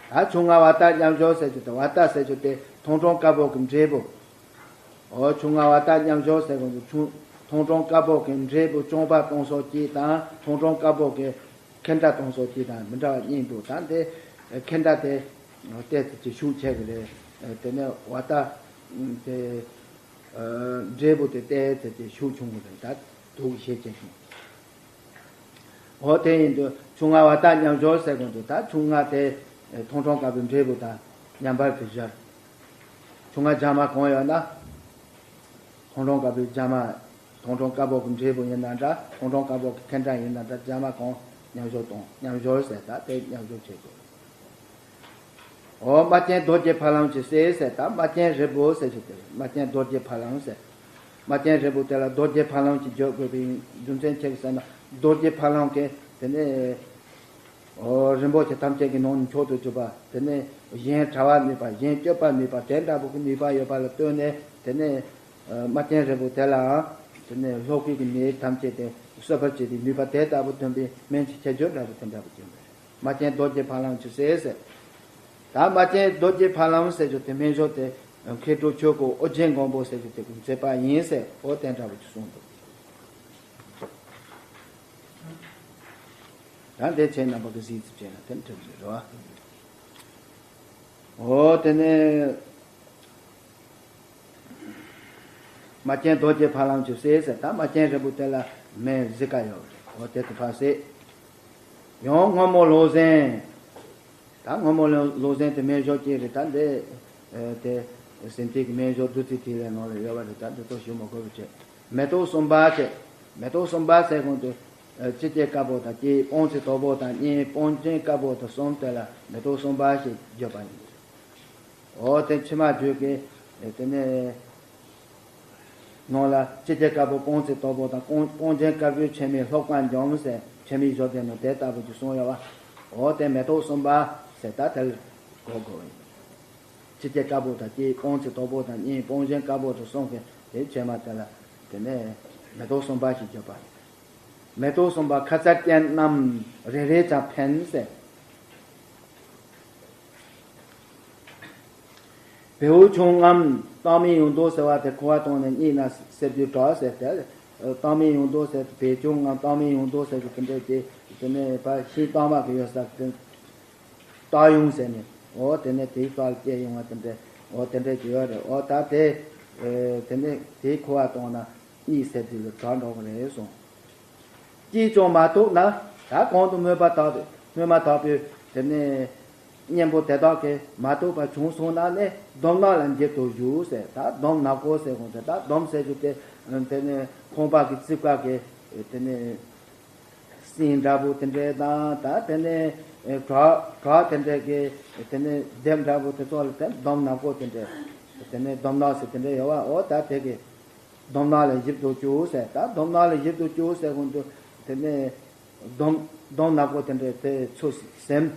ད་ཆུ་ལྔ་བ་ཏ་མཉམ་སྦྱོར་ཟེར་རྒྱུ་དེ། བ་ཏ་ཟེར་རྒྱུ་དེ་ཐང་སྒྲོམ་དཀར་པོ་གི་འབྲས་བུ། འོ་ཆུ་ལྔ་བ་ཏ་མཉམ་སྦྱོར་ཟེར་དགོས་འདུག་ཆུ་ཐང་སྒྲོམ་དཀར་པོ་གི་འབྲས་བུ་གཅོང་པ་གཏོང་ས་གཅིག་དང་ཐང་སྒྲོམ་དཀར་པོ་གི་ཁེ་འདྲ་གཏོང་ས་གཅིག་དང་མི་འདྲ་བ་གཉིས་འདུག་ད་འདི་ཁེ་འདྲ་དེ་ཏོག་ཙམ་ཅིག་ཤུགས་ཆེ་གི་རེད། དེ་ནས་བ་ཏ་དེ་འབྲས་བུ་དེ་ཏོག་ཙམ་ཅིག་ཤུགས་ཆུང་གི་རེད། ད་དུག་ཤས་ཆེ་ཤོས། འོ་དེ་ཡིན་དུས་ཆུ་ལྔ་བ་ཏ་མཉམ་སྦྱོར་ཟེར་དགོས་འདུག་ད་ཆུ་ལྔ་དེ་ཐང་སྒྲོམ་དཀར་པོའི་འབྲས་བུ་དང་མཉམ་པར་གྱིས་སྦྱར། ཆུ་ལྔ་སྦྱར་མ་གང་ཡོད་ན། ཐང་སྒྲོམ་དཀར་པོའི་སྦྱར་མ། ཐང་སྒྲོམ་དཀར་པོ་གི་འབྲས་བུ་ཡིན་ན་འདྲ། ཐང་སྒྲོམ་དཀར་པོ་གི་ཁེ་འདྲ་ཡིན་ན་འདྲ། སྦྱར་མ་གང་མཉམ་སྦྱོར་གཏོང་། མཉམ་སྦྱོར་ཟེར། ད་དེ་མཉམ་སྦྱོར་བྱེད་དགོས། འོ་རྨ་ཆེན་རྡོ་རྗེ་ཕ་ལམ་གྱི་སྲས་ཟེར། ད་རྨ་ཆེན་རིལ་བུ་ཟེར་གྱི་དེ་རེད། རྨ་ཆེན་རྡོ་རྗེ་ཕ་ལམ་ཟེར། རྨ་ཆེན་རིལ་བུ་དེ་ལ་རྡོ་རྗེ་ཕ་ལམ་གྱི་བརྗོད་དགོས་པའི་རྒྱུ་མཚན་ཅི་ཟེར་ན། རྡོ་རྗེ་ཕ་ལམ་གྱི་དེ་ནས་འོ་རིན་པོ་ཆེ་ཐམས་ཅད་ཀྱི་ནང་ནས་མཆོག་ཏུ་གྱུར་པ། དེ་ནས་གཞན་གྲོལ་བར་ནུས་པ། གཞན་སྐྱོབ་པར་ནུས་པ། དེ་འདྲ་པོ་གི་ནུས་པ་ཡོད་པ་ལ་ལྟོས་ནས་དེ་ནས་རྨ་ཆེན་རིལ་བུ་དེ་ལའང་དེ་ནས་ལྷོ་ཁུལ་གྱི་མི་ཐམས་ཅད་དེ་གསོད་པར་བྱེད་པའི་ནུས་པ་དེ་ལྟ་བུ་ཐོན་པའི་སྨན་གྱི་ཁྱད་ཆོས་འདྲ་པོ་དེ་འདྲ་པོ་ཅིག་ཡོད་པ་རེད། རྨ་ཆེན་རྡོ་རྗེ་ཕ་ལམ་གྱི་སྲས་ཟེར། ད་རྨ་ཆེན་རྡོ་རྗེ་ཕ་ལམ་ཟེར་རྒྱུ་དེ་སྨན་གཞུང་དེ་མཁས་གྲུབ་ཆོས་སྐུ་ཨོ་རྒྱན་མགོན་པོ་ཟེར་རྒྱུ་དེ་གི་མཛད་པ་ཡིན་ཟེར། འོ་དེ་འདྲ་པོ་ཅིག་གསུངས་འདུག་ད་འདི་ཁྱེད་རྣམ་པ་གི་གཟིགས་ཚུལ་བྱས་ན་དེ་འགྲིག་གི་རེད་བ། འོ་དེ་ནས། རྨ་ཆེན་རྡོ་རྗེ་ཕ་ལམ་གྱི་སྲས་ཟེར། ད་རྨ་ཆེན་རིལ་བུ་དེ་ལ་སྨན་བཞི་ཀ་ཡོད་རེད། འོ་དེ་དེ་ཕར་བསྲེས། ཡང་སྔོན་མོ་བློ་གཟན། ད་སྔོན་མོ་བློ་གཟན་དེ་སྨན་གཞུང་གཅིག་རེད། ད་འདི་དེ་ཟིན་བྲིས་ཀྱི་སྨན་གཞུང་བདུད་རྩིའི་ཐིག་ལེ་ནང་ལ་ཡོད་པ་རེད། ད་འདི་ཚོ་ཞུ་མ་དགོས་པ་བྱས། མེ་ཏོག་གསུམ་པ་བྱས། མེ་ཏོག་གསུམ་པ་ཟེར་གོང་དུ་སྤྱི་སྐྱེས་དཀར་པོ་དང་གཅིག་སྤང་བྱེད་དོག་པོ་དང་གཉིས་སྤང་རྒྱན་དཀར་པོ་དང་གསུམ་དེ་ལ་མེ་ཏོག་གསུམ་པ་ཞེས་བརྗོད་པ་ཡིན། འོ་དེ་ཕྱི་མ་བརྗོད་ཀྱི་དེ་ནས་ནང་ལ་སྤྱི་སྐྱེས་དཀར་པོ་སྤང་བྱེད་དོག་པོ་དང་སྤང་སྤང་རྒྱན་དཀར་པོའི་ཕྱེ་མའི་ལྷག་པ་འཇོམས་ཟེར། ཕྱེ་མའི་བཞི་ལྡན་ནི་དེ་ལྟ་བུ་ཅིག་གསུངས་ཡོད་པ། འོ་དེ་མེ་ཏོག་གསུམ་པ་ཟེར། ད་དེ་ལ་གོ་དགོས་པ་ཡིན། སྤྱི་སྐྱེས་དཀར་པོ་དང་གཅིག་སྤང་བྱེད་དོག་པོ་དང་གཉིས་སྤང་རྒྱན་དཀར་པོ་དང་གསུམ་གྱི་དེ་ཕྱེ་མ་དེ་ལ་དེ་ནས་མེ་ཏོག་གསུམ་པ་ཞེས་བརྗོད་པ་ཡིན། མེ་ཏོག་གསུམ་པ་ཁ་ཚར་ཅན་རྣམས་རེ་རེ་ཙམ་འཕེན་ཟེར། བེའུ་ཆུང་ངམ་སྟག་མའི་ཡོང་དོ་ཟེར་བ་དེ་ཁུ་བ་བཏང་ནས་གཉིད་ན་སེར་དུས་དྲག་ཟེར་ཏེ། སྟག་མའི་ཡོང་དོ་ཟེར་བེའུ་ཆུང་ངམ་སྟག་མའི་ཡོང་དོ་ཟེར་གི་དེ་འདྲས་ཀྱི་དེ་ནས་ཕ་ཤིང་སྟག་མ་གི་ཡོད་ས་དེ། སྟག་ཡོང་ཟེར་ནས་འོ་དེ་ནས་དེའི་སྟག་ལ་སྐྱེལ་ཡོང་བ་དེ་འདྲས་འོ་དེ་འདྲས་ཀྱི་ཡོད་རེད། འོ་ད་དེ་དེ་ནས་དེའི་ཁུ་བ་བཏང་ན་གཉིད་སེར་དུས་ལ་དྲག་འགྲོ་གི་རེད་གསུངས། ཅིས་ཀྱང་མ་ཐུབ་ན་ད་གོང་དུ་སྨོས་པ་དག་སྨོས་མ་དག་པའི་དེ་ནས་གཉེན་པོ་དེ་དག་གིས་མ་ཐུབ་པ་བྱུང་སོང་ན་ནི་སྡོམ་ནག་ལ་འཇིབ་ཏུ་གཞུག་ཟེར། ད་སྡོམ་ནག་པོ་ཟེར་གོང་དེ་ད་སྡོམ་ཟེར་རྒྱུ་དེ་དེ་ནས་ཁང་པ་གི་རྩིག་པ་གི་དེ་ནས་སྲིན་འདྲ་པོ་དེ་འདྲས་དང་ད་དེ་ནས་བྲག་བྲག་དེ་འདྲས་གི་དེ་ནས་ལྡེབས་འདྲ་པོ་དེ་ཚོ་ལ་དེ་སྡོམ་ནག་པོ་དེ་འདྲས་དེ་ནས་སྡོམ་ནག་ཟེར་དེ་འདྲས་ཡོད་བ། འོ་ད་དེ་གི་སྡོམ་ནག་ལ་འཇིབ་ཏུ་བཅུག་ཟེར། ད་སྡོམ་ནག་ལ་འཇིབ་ཏུ་བཅུག་ཟེར་གོང་དུ་དེ་ནས་སྡོམ་སྡོམ་ནག་པོ་དེ་འདྲས་དེ་ཚུར་ཟིན།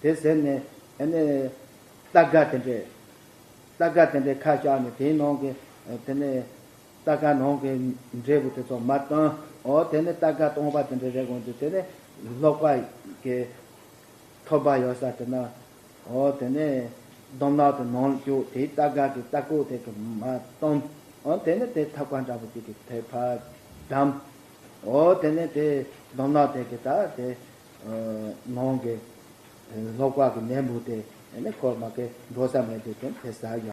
དེ་ཟིན་ནས་ཨ་ནི་རྟ་སྒ་དེ་འདྲས་རྟ་སྒ་དེ་འདྲས་ཁ་བཅག་ནས་དེའི་ནང་གི་དེ་ནས་རྟ་སྒ་ནང་གི་འབྲས་བུ་དེ་ཚོ་མར་བཏོན། འོ་དེ་ནས་རྟ་སྒ་སྟོང་པ་དེ་འདྲས་རེད་གོང་དུ་དེ་ནས་ལྷོག་པ་གི་ཐོབ་པ་ཡོད་ས་དེ་ན། འོ་དེ་ནས་སྡོམ་ནག་དེ་ནང་བཅུག་དེའི་རྟ་སྒ་གི་རྟ་ལྐོག་དེ་གི་མར་བཏོན། འོ་དེ་ནས་དེ་ཐབ་ཀ་འདྲ་པོ་ཅིག་གི་དེ་ཕར་བསྡམས། འོ་དེ་ནས་དེ་སྡོམ་ནག་དེ་གི་ད་དེ་ནང་གི་ལྷོག་པ་གི་ནད་འབུ་དེ་དེ་ནས་ཁོ་མ་གི་འགྲོ་ས་མེད་དེ་དེ་དེ་ཟ་ཡོང་